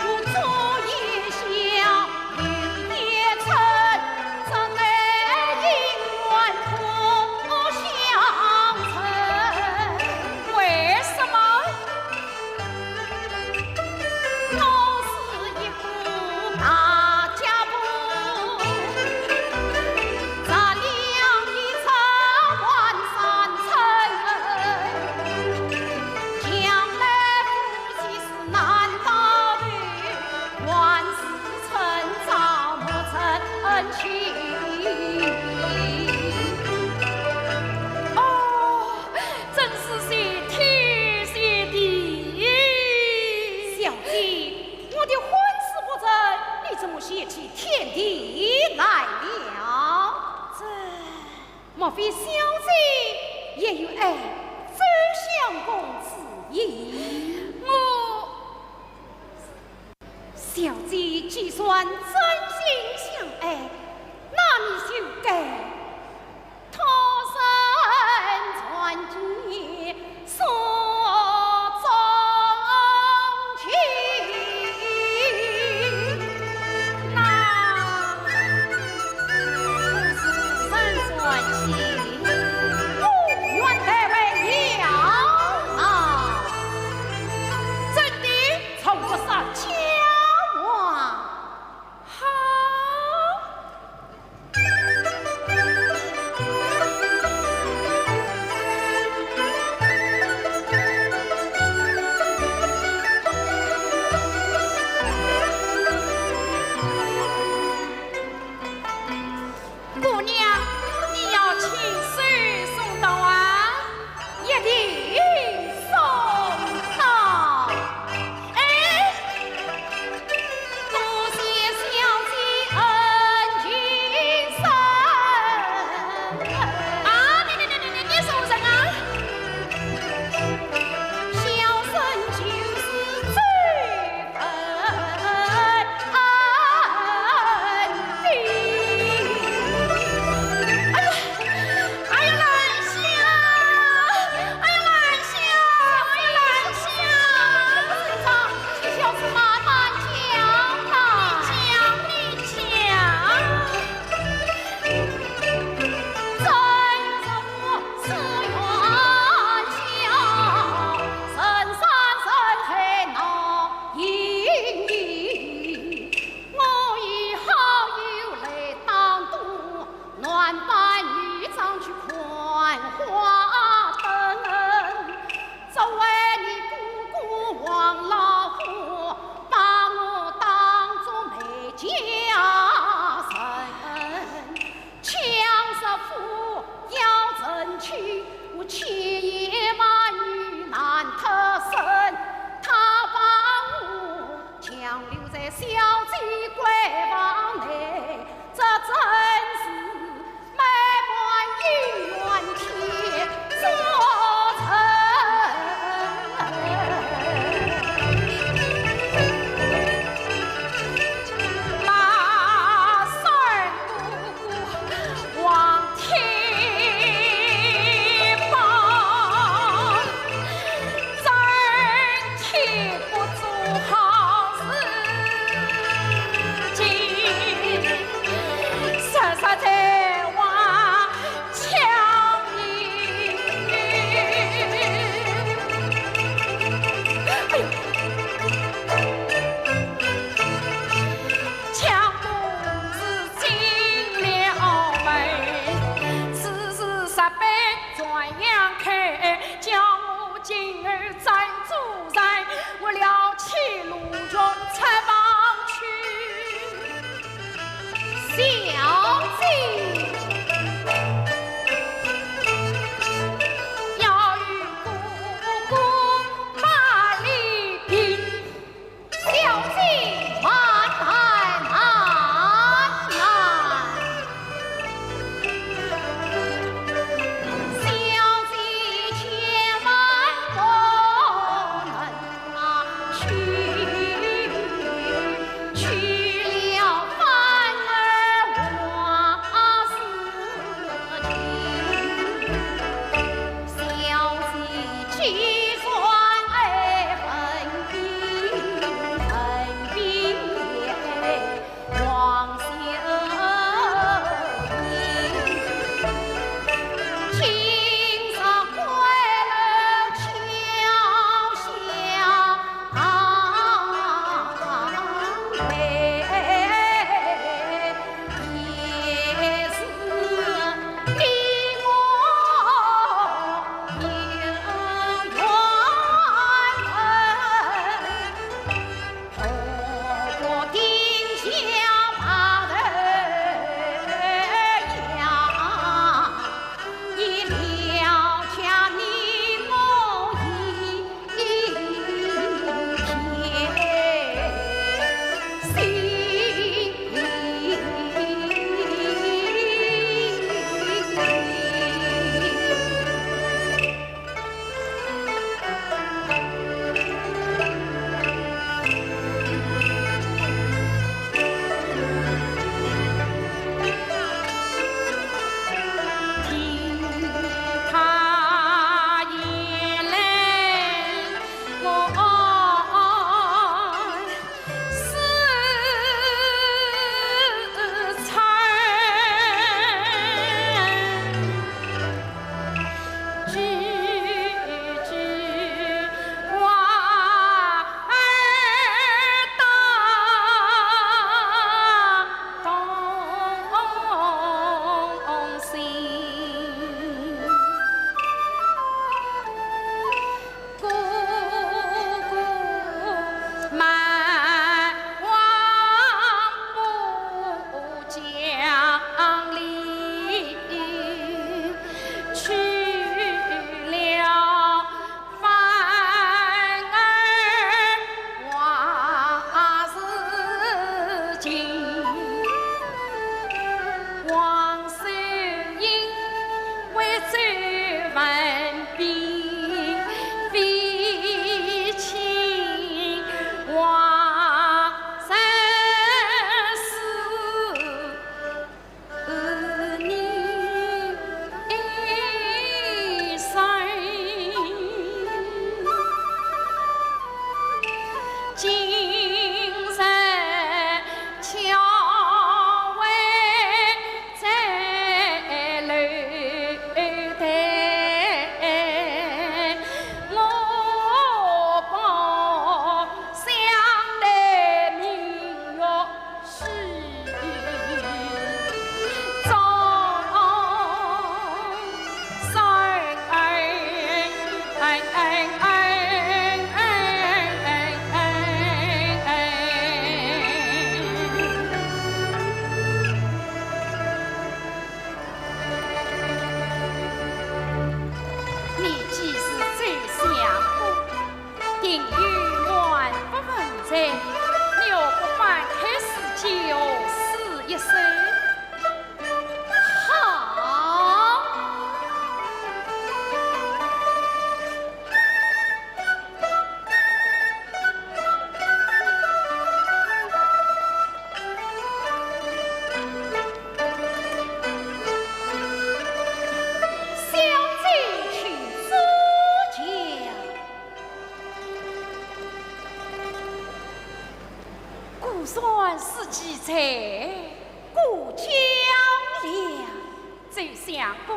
我昨夜香 又一阵，这对姻缘同相赠。为什么？我是一个大家婆，十两银子换三成，将来夫妻是难保的。 还是趁早莫成亲。哦，真是谢天谢地。小姐，我的婚事不成，你怎么谢起天地来了？这，莫非小姐也有爱周相公之意？我 小姐既然真心相爱，那你就该托人传句说衷情。那 人传情，我愿代为了啊。真的？从不撒娇啊。好。我以好友来打赌，男扮女装去看花灯。只为你哥哥王老虎，把我当作美佳人。 强说夫要成亲，我千言万语难脱身。他把我强留在小姐闺房内，这真是美满姻缘天作成。那三 望天保，真天不做好事情。实实在话强你。哎呦！ 强公子进了门，此时石板转阳开，叫我今儿怎做人，我了起路穷出房去。小姐，要与哥哥把礼平。 小姐慢慢慢慢。小姐千万不能去，去了反而坏事情。 小姐既然爱文宾，文宾也黄秀英，今朝快乐巧笑。对，你何不翻开诗集，试一试？好。小姐请指教。 孤山寺记在过江了。周相公，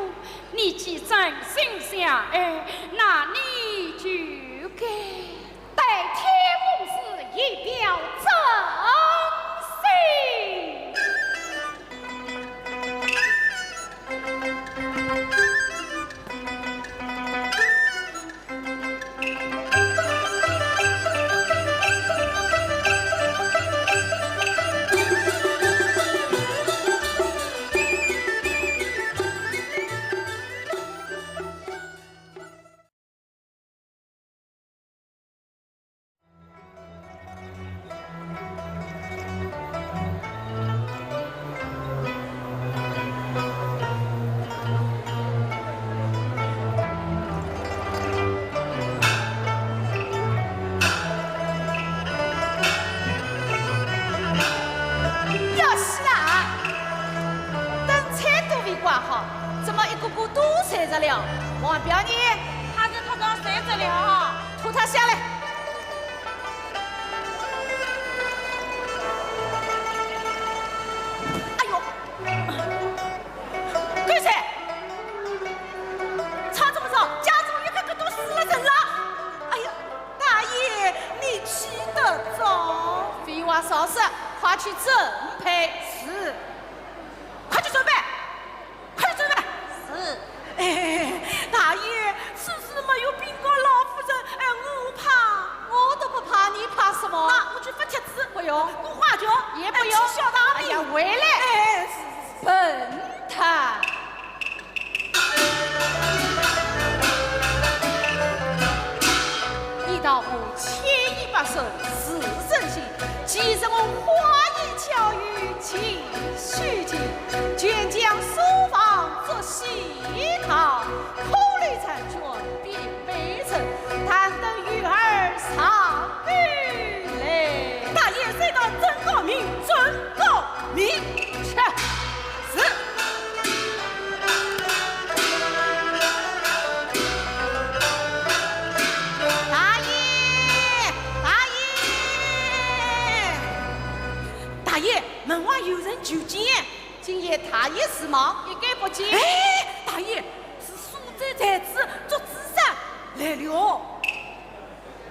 你既真心相爱，那你就该代天公寺以表真心。 要死啦！等菜都未挂好，怎么一个个都睡着了？王彪呢？他在床上睡着了。拖他下来。哎呦！ 狗贼！吵这么吵，家中一个个都死了人了。哎呀，大爷，你气得着。废话少说，快去准备。是。快去准备，快去准备。是。哎，大爷，此事没有禀告老夫人，哎，我怕。我都不怕，你怕什么？那我去发帖子。不用。挂花轿。也不用。哎，取消大礼。哎呀，回来。哎，是，是，是。 笨蛋！一道无千依百顺是人心，既是我花言巧语尽虚情，全将书房作戏堂，苦里惨绝并没成，但等鱼儿上钩来。大爷，谁道真高明，真高明。 是。大爷，大爷，大爷，门外有人求见。今夜大爷是忙，一概不见。哎，大爷，是苏州才子祝枝山来了。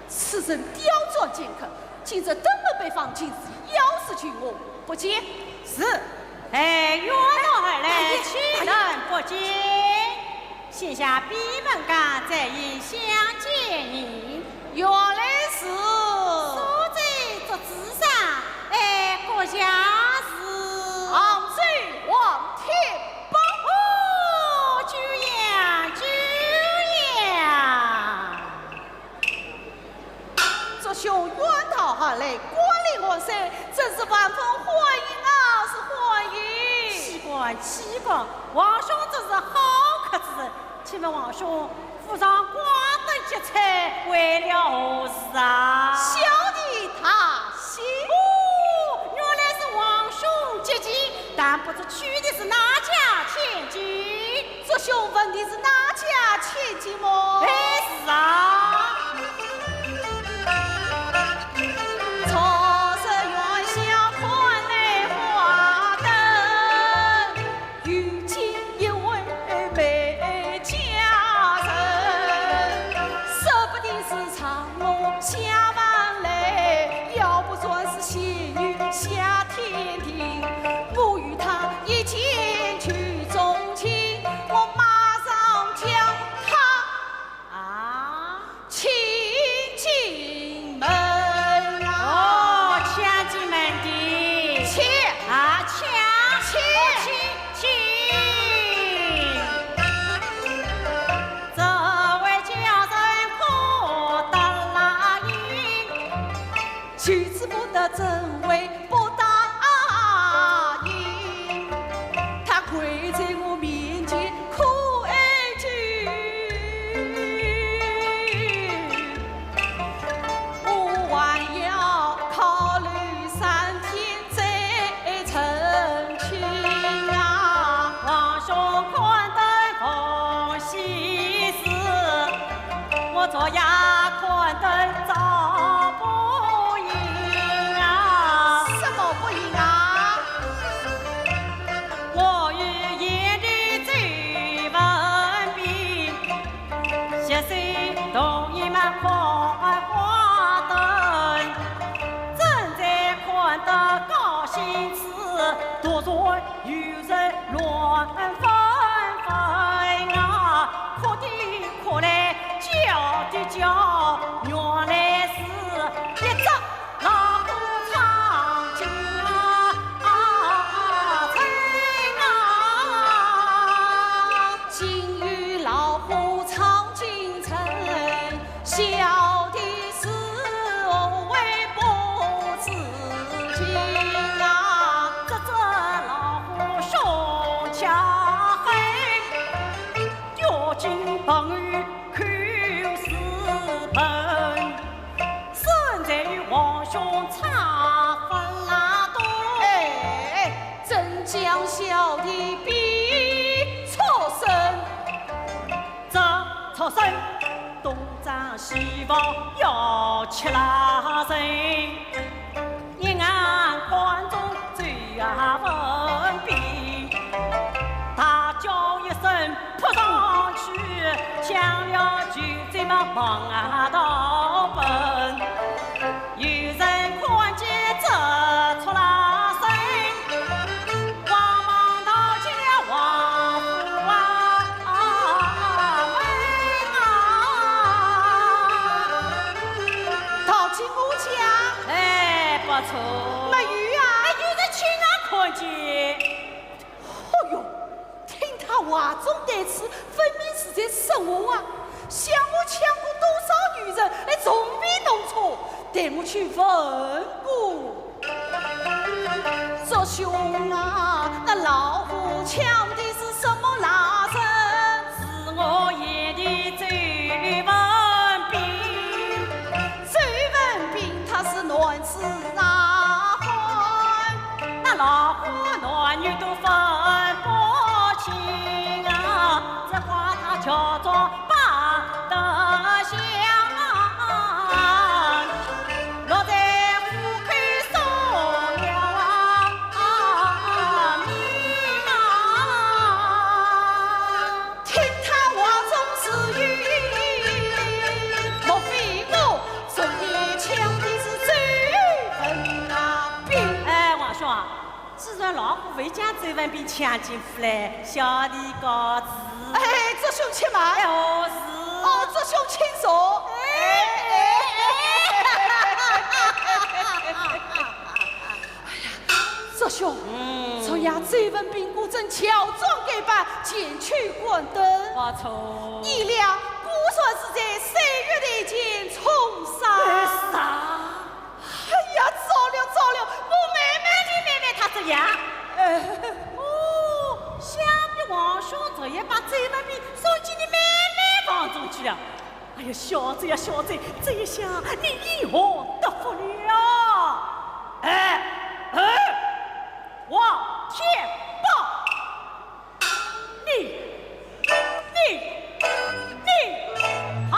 此人刁钻尖刻，今日登门拜访，竟是要事求我，不见。是。哎，远道而来，哎，岂能不见？哎，哎。先下闭门羹，再与相见。原来是苏州祝枝山，哎，阁下是杭州王天豹。哦，久仰，久仰。 祝兄远道而来，光临寒舍，真是万分欢迎啊，是欢迎。岂敢，岂敢，皇兄真是好客之人。请问皇兄，府上挂灯结彩，为了何事啊？小弟大喜。哦，原来是皇兄接见，但不知娶的是哪家千金？ 祝兄问的是哪家千金么？哎，是啊。昨日元宵款待花灯，遇见一位美佳人，说不定是上我下凡来，要不然是仙女下天庭。我与她一见就钟情，我马上就怎会不答应？他跪在我面前懇求，我还要考虑三天再成亲啊。皇兄看得不 喜事，我昨夜看得早不应啊。什么不应啊？我与贤弟周文宾，携手同饮满款花灯，正在看得高兴处，突然 有人乱纷纷啊，哭的哭来，叫的叫，原来是一只老虎闯进城啊。竟有老虎闯进城， 小的是何为不知情啊？这只老虎凶巧狠，咬紧朋友口是本，身在皇兄差分拉多。哎，真将小的比畜生。 这畜生，东张西望要吃拉人。一眼看中周文宾，大叫一声扑上去，抢了酒醉么忙啊逃奔。 有人看见这畜拉生，慌忙逃进了王府啊门啊。逃进我家？哎，不错。没有啊。哎，有人亲眼看见。 哦哟，听他话中带刺，分明是在说我啊！想我抢过多少女人，还从未弄错，待我去问过。祝兄啊，那老虎抢的是什么拉人？是我贤弟周文宾。周文宾他是男子啊汉。 那老虎男女都分不清啊，只怪他乔装扮得像，落在虎口送了啊命啊。 听他话中是有意，莫非我昨夜抢的是周文宾？哎，王兄啊，既然老虎未将周文宾抢进府来，小弟告辞。哎，祝兄且慢。哎，何事？哦，祝兄请坐。哎，哎，哎。 祝兄，嗯。昨夜周文宾果真乔装改扮，前去观灯。不错。你俩果然是在三月台前重逢。哎，是啊。哎呀，糟了糟了，我妹妹。你妹妹她怎样？呃。哦，想必王兄昨夜把周文宾送进你妹妹房中去了。 哎呀，小周呀，小周，这一下你因祸得福了。哎，哎，王天豹，你，你，你，好！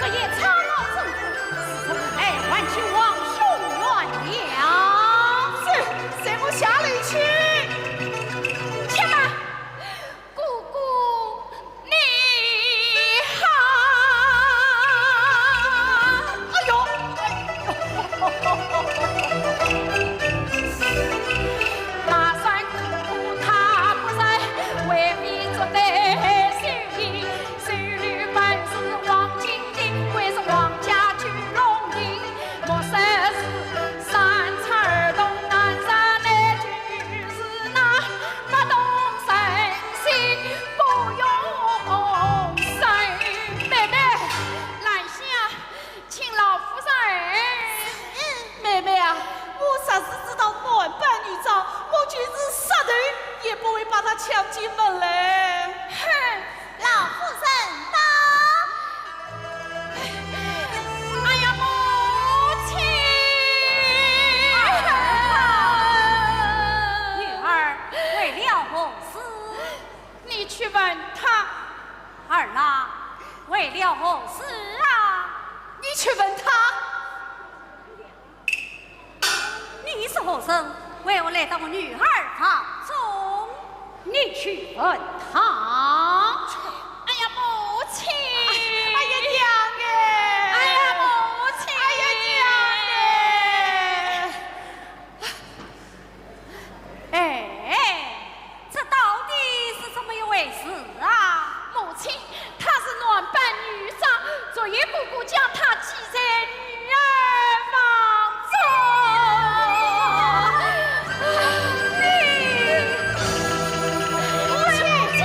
这夜吵闹争夺，是否还还请王兄原谅？是，随我下楼去。且慢，姑姑，你好。哎呦，哎呦。妹妹，兰香，请老夫人。妹妹啊，我若是知道男扮女装，我就是杀头也不会把她抢进门来。哼，老夫人到。哎呀，母亲！女儿为了何事？你去问他。儿啊，为了何事啊？你去问他。 你是何人？为何来到我女儿房中？你去问他。哎呀，母亲！哎呀，娘哎！哎呀，母亲！哎呀，娘哎！哎，这到底是怎么一回事啊？母亲， 他是男扮女装，昨夜姑姑将他系在女儿房中。你，母亲，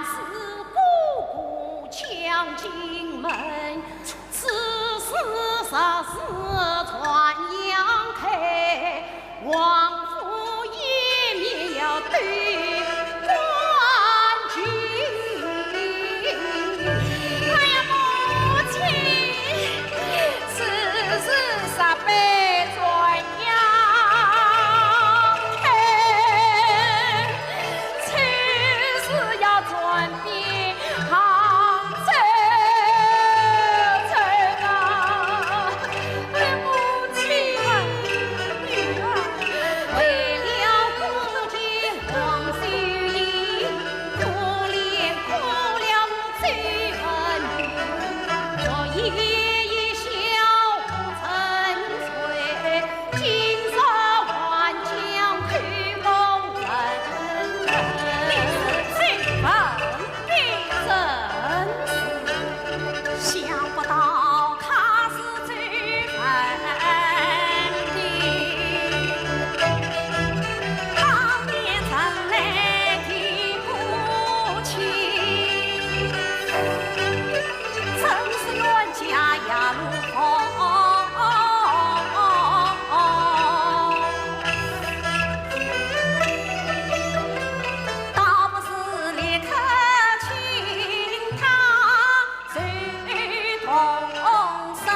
是哥哥将进门，此事若是传扬开，王府颜面要对官军。哎呀，母亲，此事若被传 扬开，此事要传遍杭州城啊！哎，母亲啊，女儿，为了顾及王秀英，可怜可怜我周文玉，昨夜一宵不曾睡， 今日还将口供问。你是周文的？正是。想不到他是周文的，当年曾来的母亲。 真是冤家呀路风，倒不如立刻请他周同生。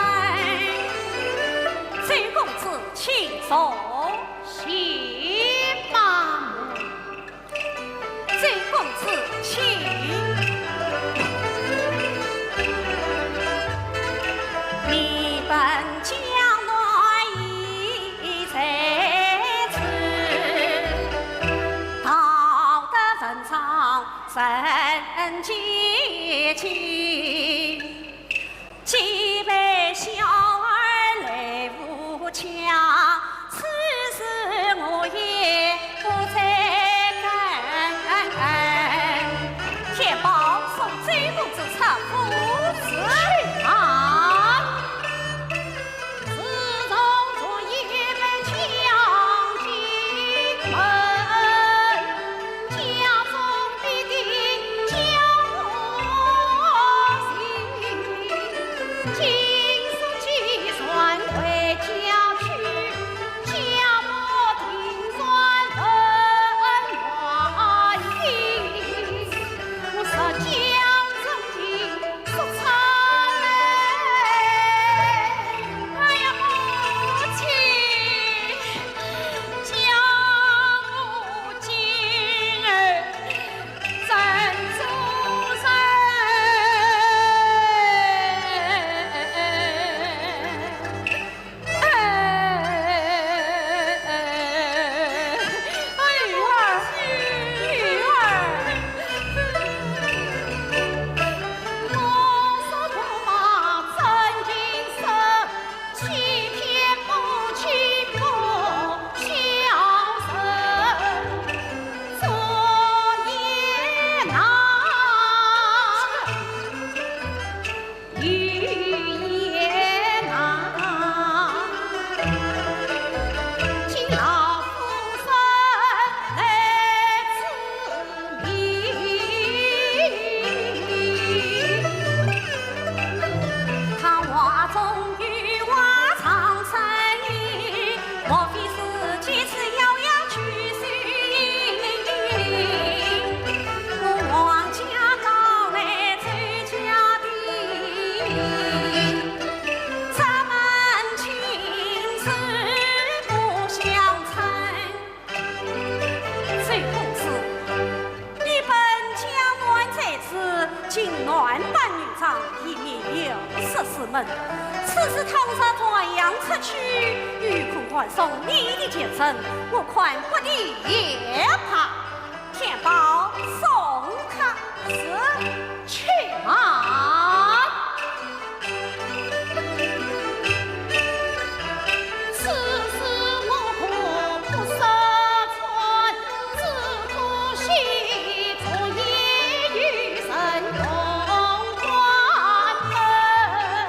周公子，请坐。谢妈妈。 周公子，请。你本江南已在此，道得文章人皆敬。 既被小儿来无家，此事我也不再敢。天豹，送周公子出府。是啊。 哎呀，母亲，叫我今儿怎做人？ 哎，哎，女儿，女儿。周公子，你本江南在此，竟男扮女装，以免有失师门。此事倘若传扬出去，有可断送你的前程，我看不提也罢。 天豹，送客。是。且慢。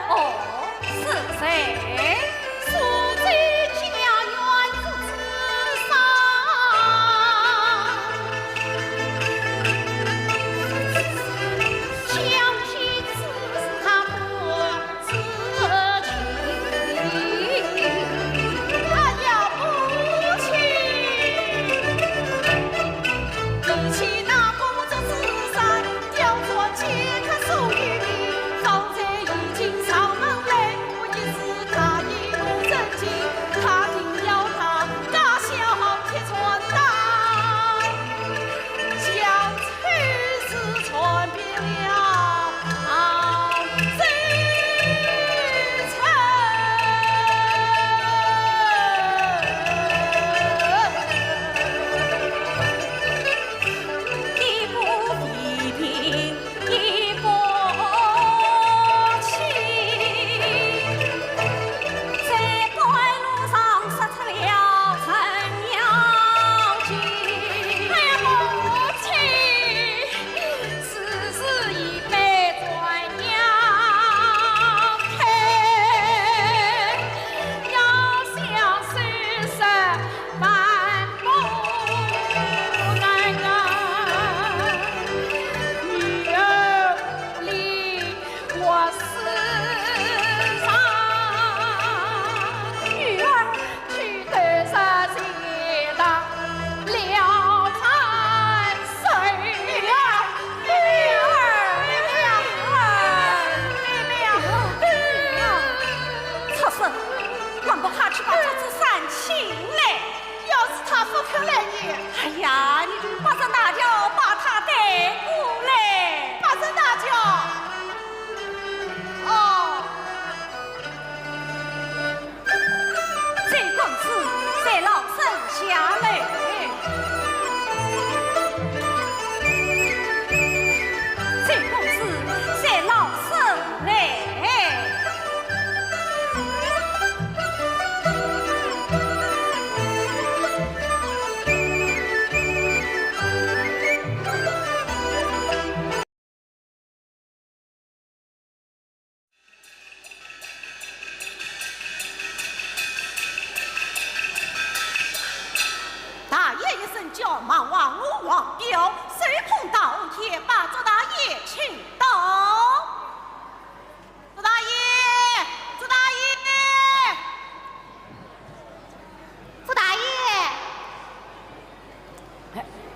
哦，是谁？ 苏州解元之子上。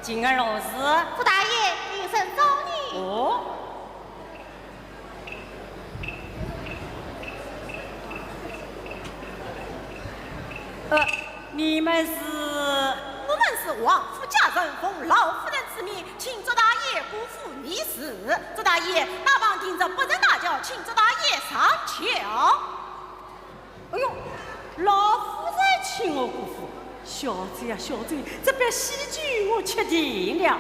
平安无事。祝大爷，有人找你。哦。呃，你们是？我们是王府家人，奉老夫人之命，请祝大爷过府议事。祝大爷，大房听着不曾大轿，请祝大爷上轿。 哎哟，老夫人请我过府，小姐呀，小姐，这杯喜酒我吃定了。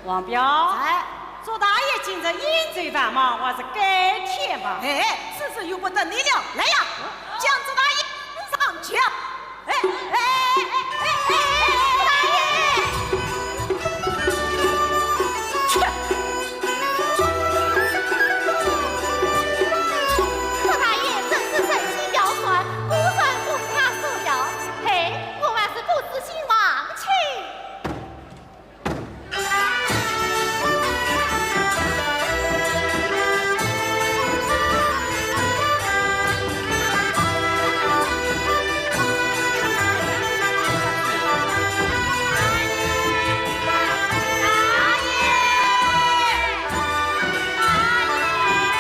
王彪，哎。祝大爷今日饮酒繁忙，还是改天吧。哎，此事由不得你了。来呀，将祝大爷扶上轿。 哎，哎，哎，哎，哎，哎，大爷！去！祝大爷真是神机妙算，果然不是他所料。嘿，我还是不知兴亡去。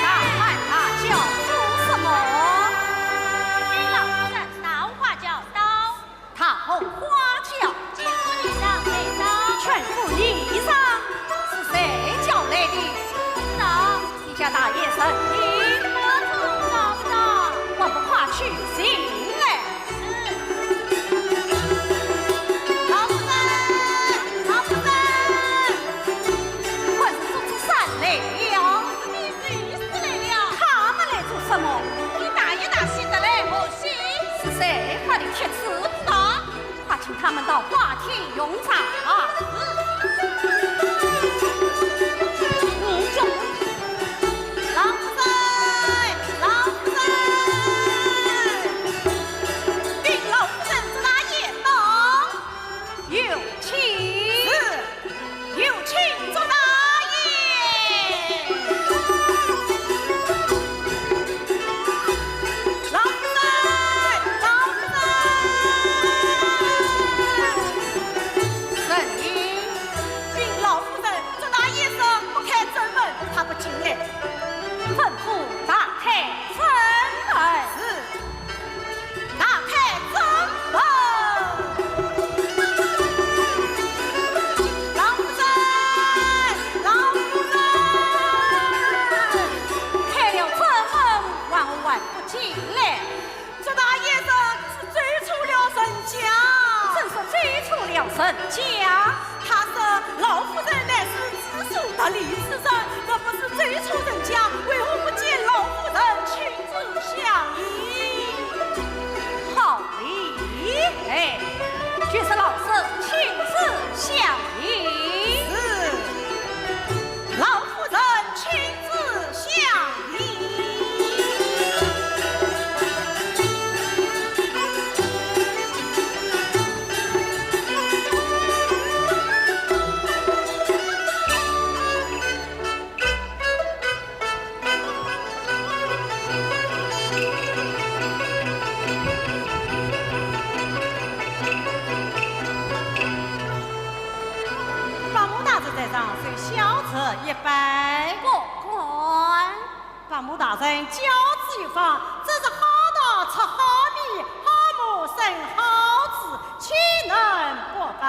大喊大叫做什么？禀老夫人，桃花轿到。 桃花轿。请夫人上来上。劝夫人上，是谁叫来的？不知道。你家大爷人呢？不知道，不知道。还不快去请来。是。老夫人，老夫人。还是祝枝山来了。你谁是来了？他们来做什么？你大爷大喜得来，我喜。是谁发的帖子？不知道。 快请他们到花厅用茶。是。老夫人，老夫人，禀老夫人，祝大爷到。有请。是。 有请祝大爷。老夫人，老夫人。人呢？禀老夫人，祝大爷说不开正门，他不进来。吩咐打开正门。是。 打开正门。老夫人，老夫人。开了正门，还不进来？祝大爷说是走错了人家。真是走错了人家。 他说老夫人乃是知书达理之人，若不是走错人家，为何不见老夫人亲自相迎？好理。哎，就是老身亲自相迎。是，老夫人亲自相 伯母大人在上，受小侄一拜。不敢。 伯母大人教子有方，真是好稻出好米，好磨生好子，岂能不拜？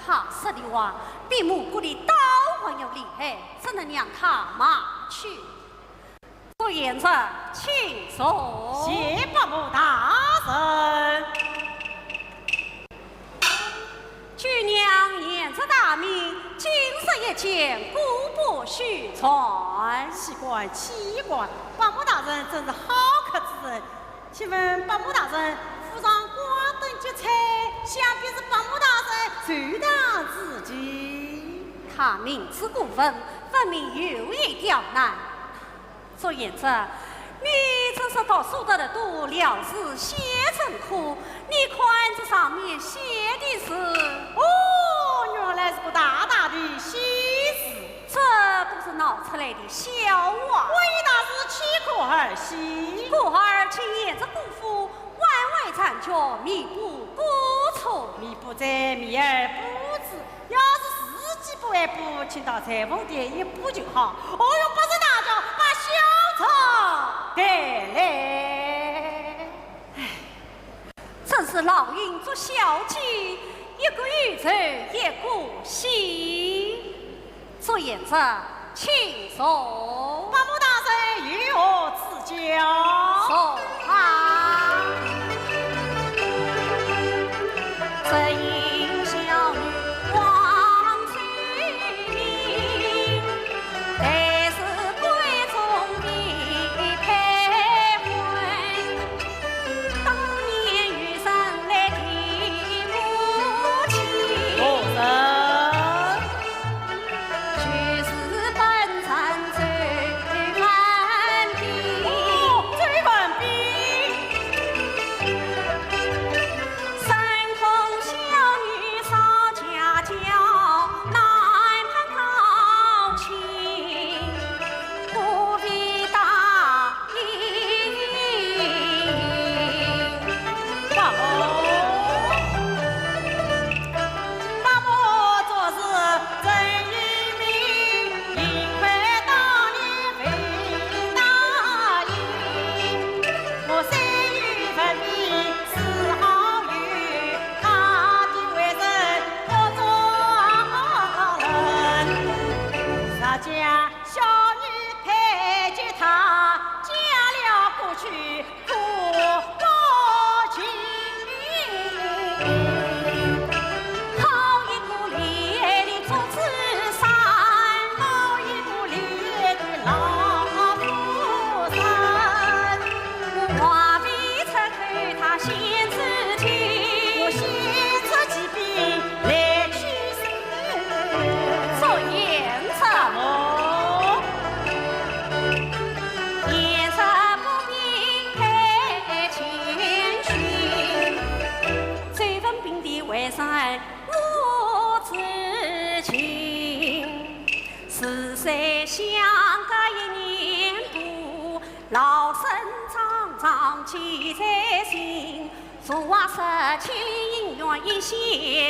他说的话比木鼓里倒还要厉害，怎能让他骂去？祝贤侄，请坐。谢伯母大人。 舅娘贤侄大名，今日一见，姑不虚传。岂敢，岂敢，伯母大人真是好客之人。请问伯母大人，府上挂灯结彩，想必是伯母大人寿堂之期。他明知故问，分明有意刁难。 祝贤侄，你真是读书读得多，料字写成科，你看这上面写的字。哦，原来是个大大的喜字。这都是闹出来的笑话。我也大是岂可儿戏。故而请贤侄姑父 挽回残缺，弥补过错。弥补者，弥而不一步，请到裁缝店一步就好。哦哟，不是大脚，把小丑带来。真是老鹰捉小鸡，一个忧愁一个喜。祝贤侄，请坐。伯母大人有何指教？坐啊。何人？哦，周文宾。祝贤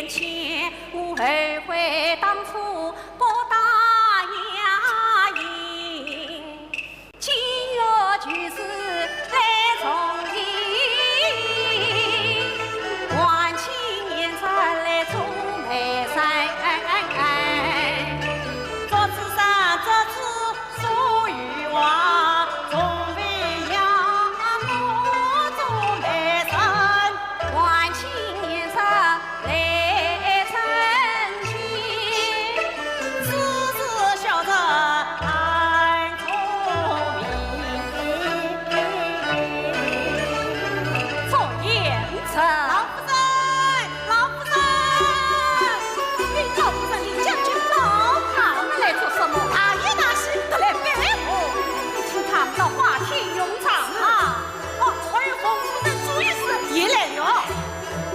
侄。老夫人，老夫人。哎，老夫人，你将军到，他们来做什么？大爷大喜，特来拜候。你请他们到花厅用茶啊。哦，哎呦，凤夫人注意事，也来了。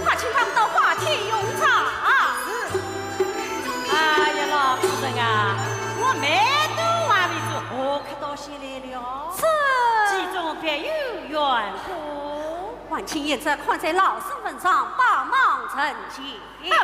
快请他们到花厅用茶啊。是。哎呀，老夫人啊，我们都还未做，何 到先来了。是。其中必有缘故。还请贤侄看在老身份上，帮忙成全。哼！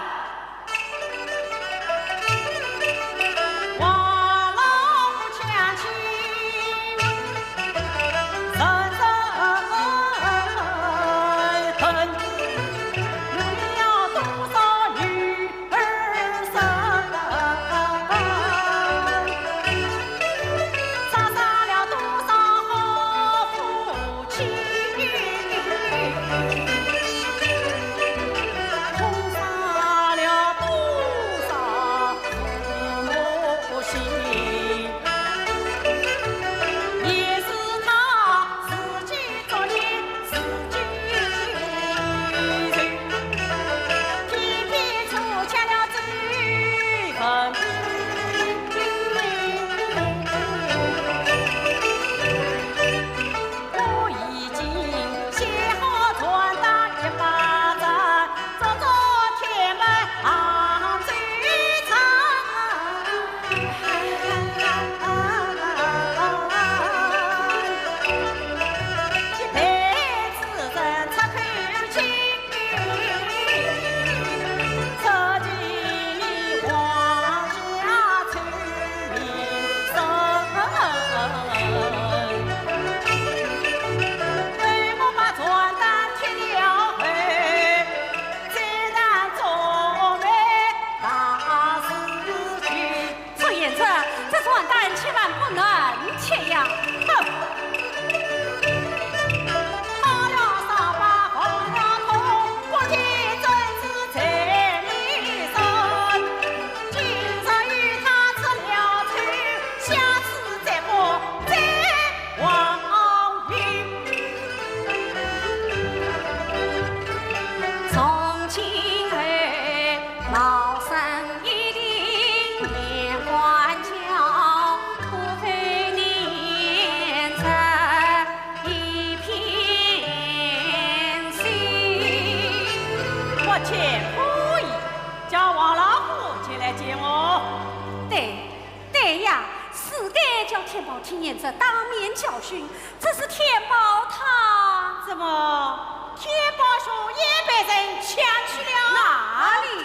叫天豹听见这当面教训，这是天豹他……怎么，天豹兄也被人抢去了？哪里？老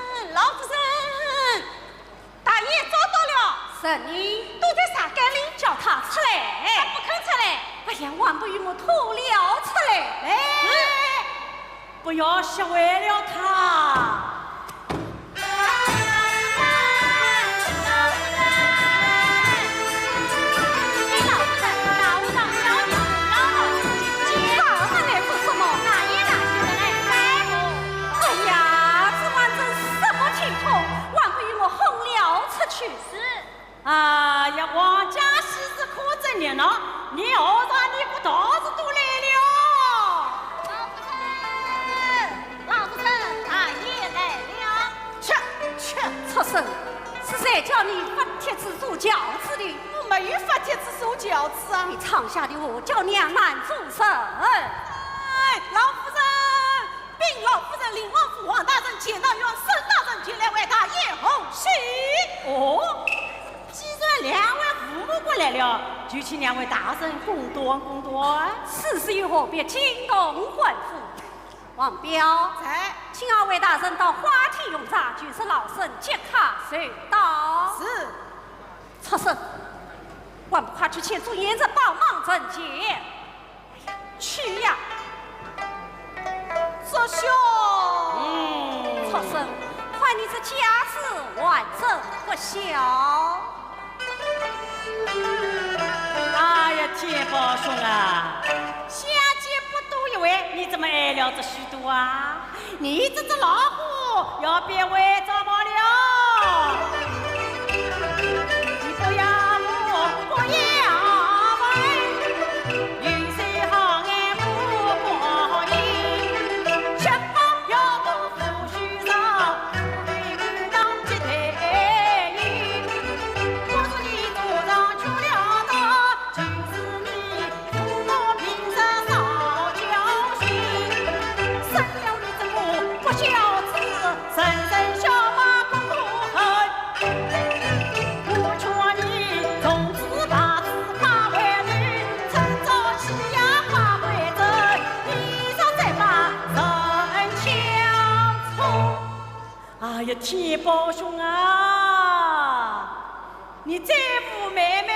夫人，老夫人，大爷找到了。什么？躲在茶缸里，叫他出来。他不肯出来。哎呀，还不与我拖了出来。哎，嗯。 不要吓坏了他。哎，老夫人，老夫人，不要紧，老夫人，老夫人，大爷大爷，大爷，大爷，哎，哎，哎。哎呀，这还真什么情况？还不与我轰了出去。是。 哎呀，王家喜事可真热闹，连和尚尼姑道士都来了。老夫人，老夫人，大爷来了。去，去。畜生，是谁叫你发帖子坐轿子的？我没有发帖子坐轿子啊。你闯下的祸，叫娘难做人。哎，老夫人， 禀老夫人，林王府王大人钱塘县沈大人前来为大爷贺喜。哦，既然两位父母官来了，就请两位大人公断公断。此事又何必惊动官府？王彪，在。请二位大人到花厅用茶，就是老身即刻就到。是。畜生，还不快去请祝贤臣帮忙成亲？ 去呀！祝兄！嗯。畜生，看你这架子还真不小。哎呀，天豹兄啊，相见不多一会，你怎么挨了这许多啊？ 你这只老虎，要变为长毛了。你不要问，不要问，有谁好爱不过你，吃饱要多富裕上，不能当鸡腿。我说你头上去了的，就是你 哎呀，天豹兄啊， 你再无妹妹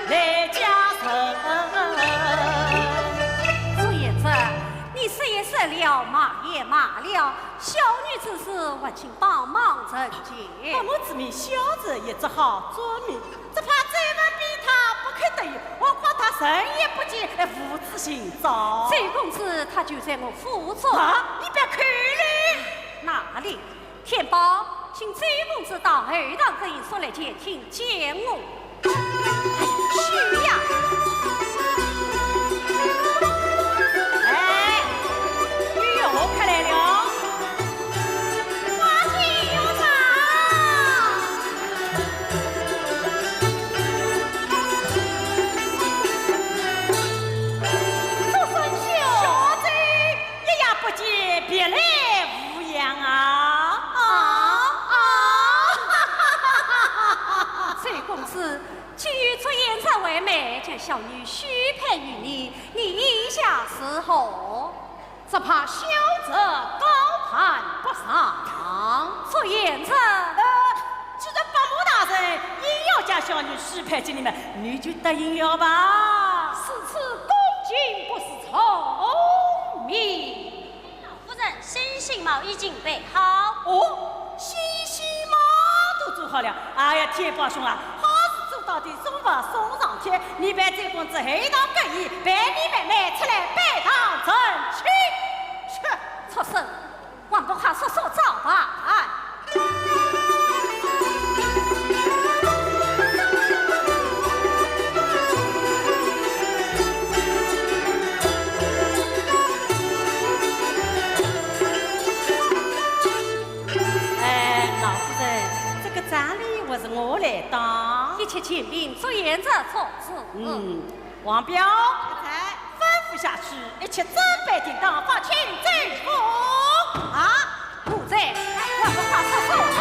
来嫁人。祝贤臣，你说也说了，骂也骂了，小女之事，还请帮忙成全。不，我只命小侄也只好遵命，只怕再问便他不肯答应，何况他人也不见，哎，无处寻找。周公子他就在我府中。啊，你别口了。哪里？ 天豹，请周公子到后堂更衣室来前厅见我。哎，去呀！哎，又要我开来了。花厅有茶。祝贤兄。小侄 一夜不见，别来无恙啊！啊，啊！周公子，既有祝贤臣为媒，将小女许配于你，你意下如何？只怕小侄高攀不上。祝贤臣。呃， 既然伯母大人硬要将小女许配给你们，你就答应了吧。如此恭敬不如从命。老夫人，先行毛衣已经备好。哦，先行毛都做好了。哎呀，天豹兄啊，好事做到底，送佛送上天。你陪周公子后堂更衣，陪你妹妹出来拜堂成亲。去，畜生！ 还不快速速照办！哎，老夫人，这个妆奁还是我来当。一切全凭祝贤臣做主。嗯。 王彪，在。吩咐下去，一切准备停当，放请进宫。啊，奴才，还不快速速照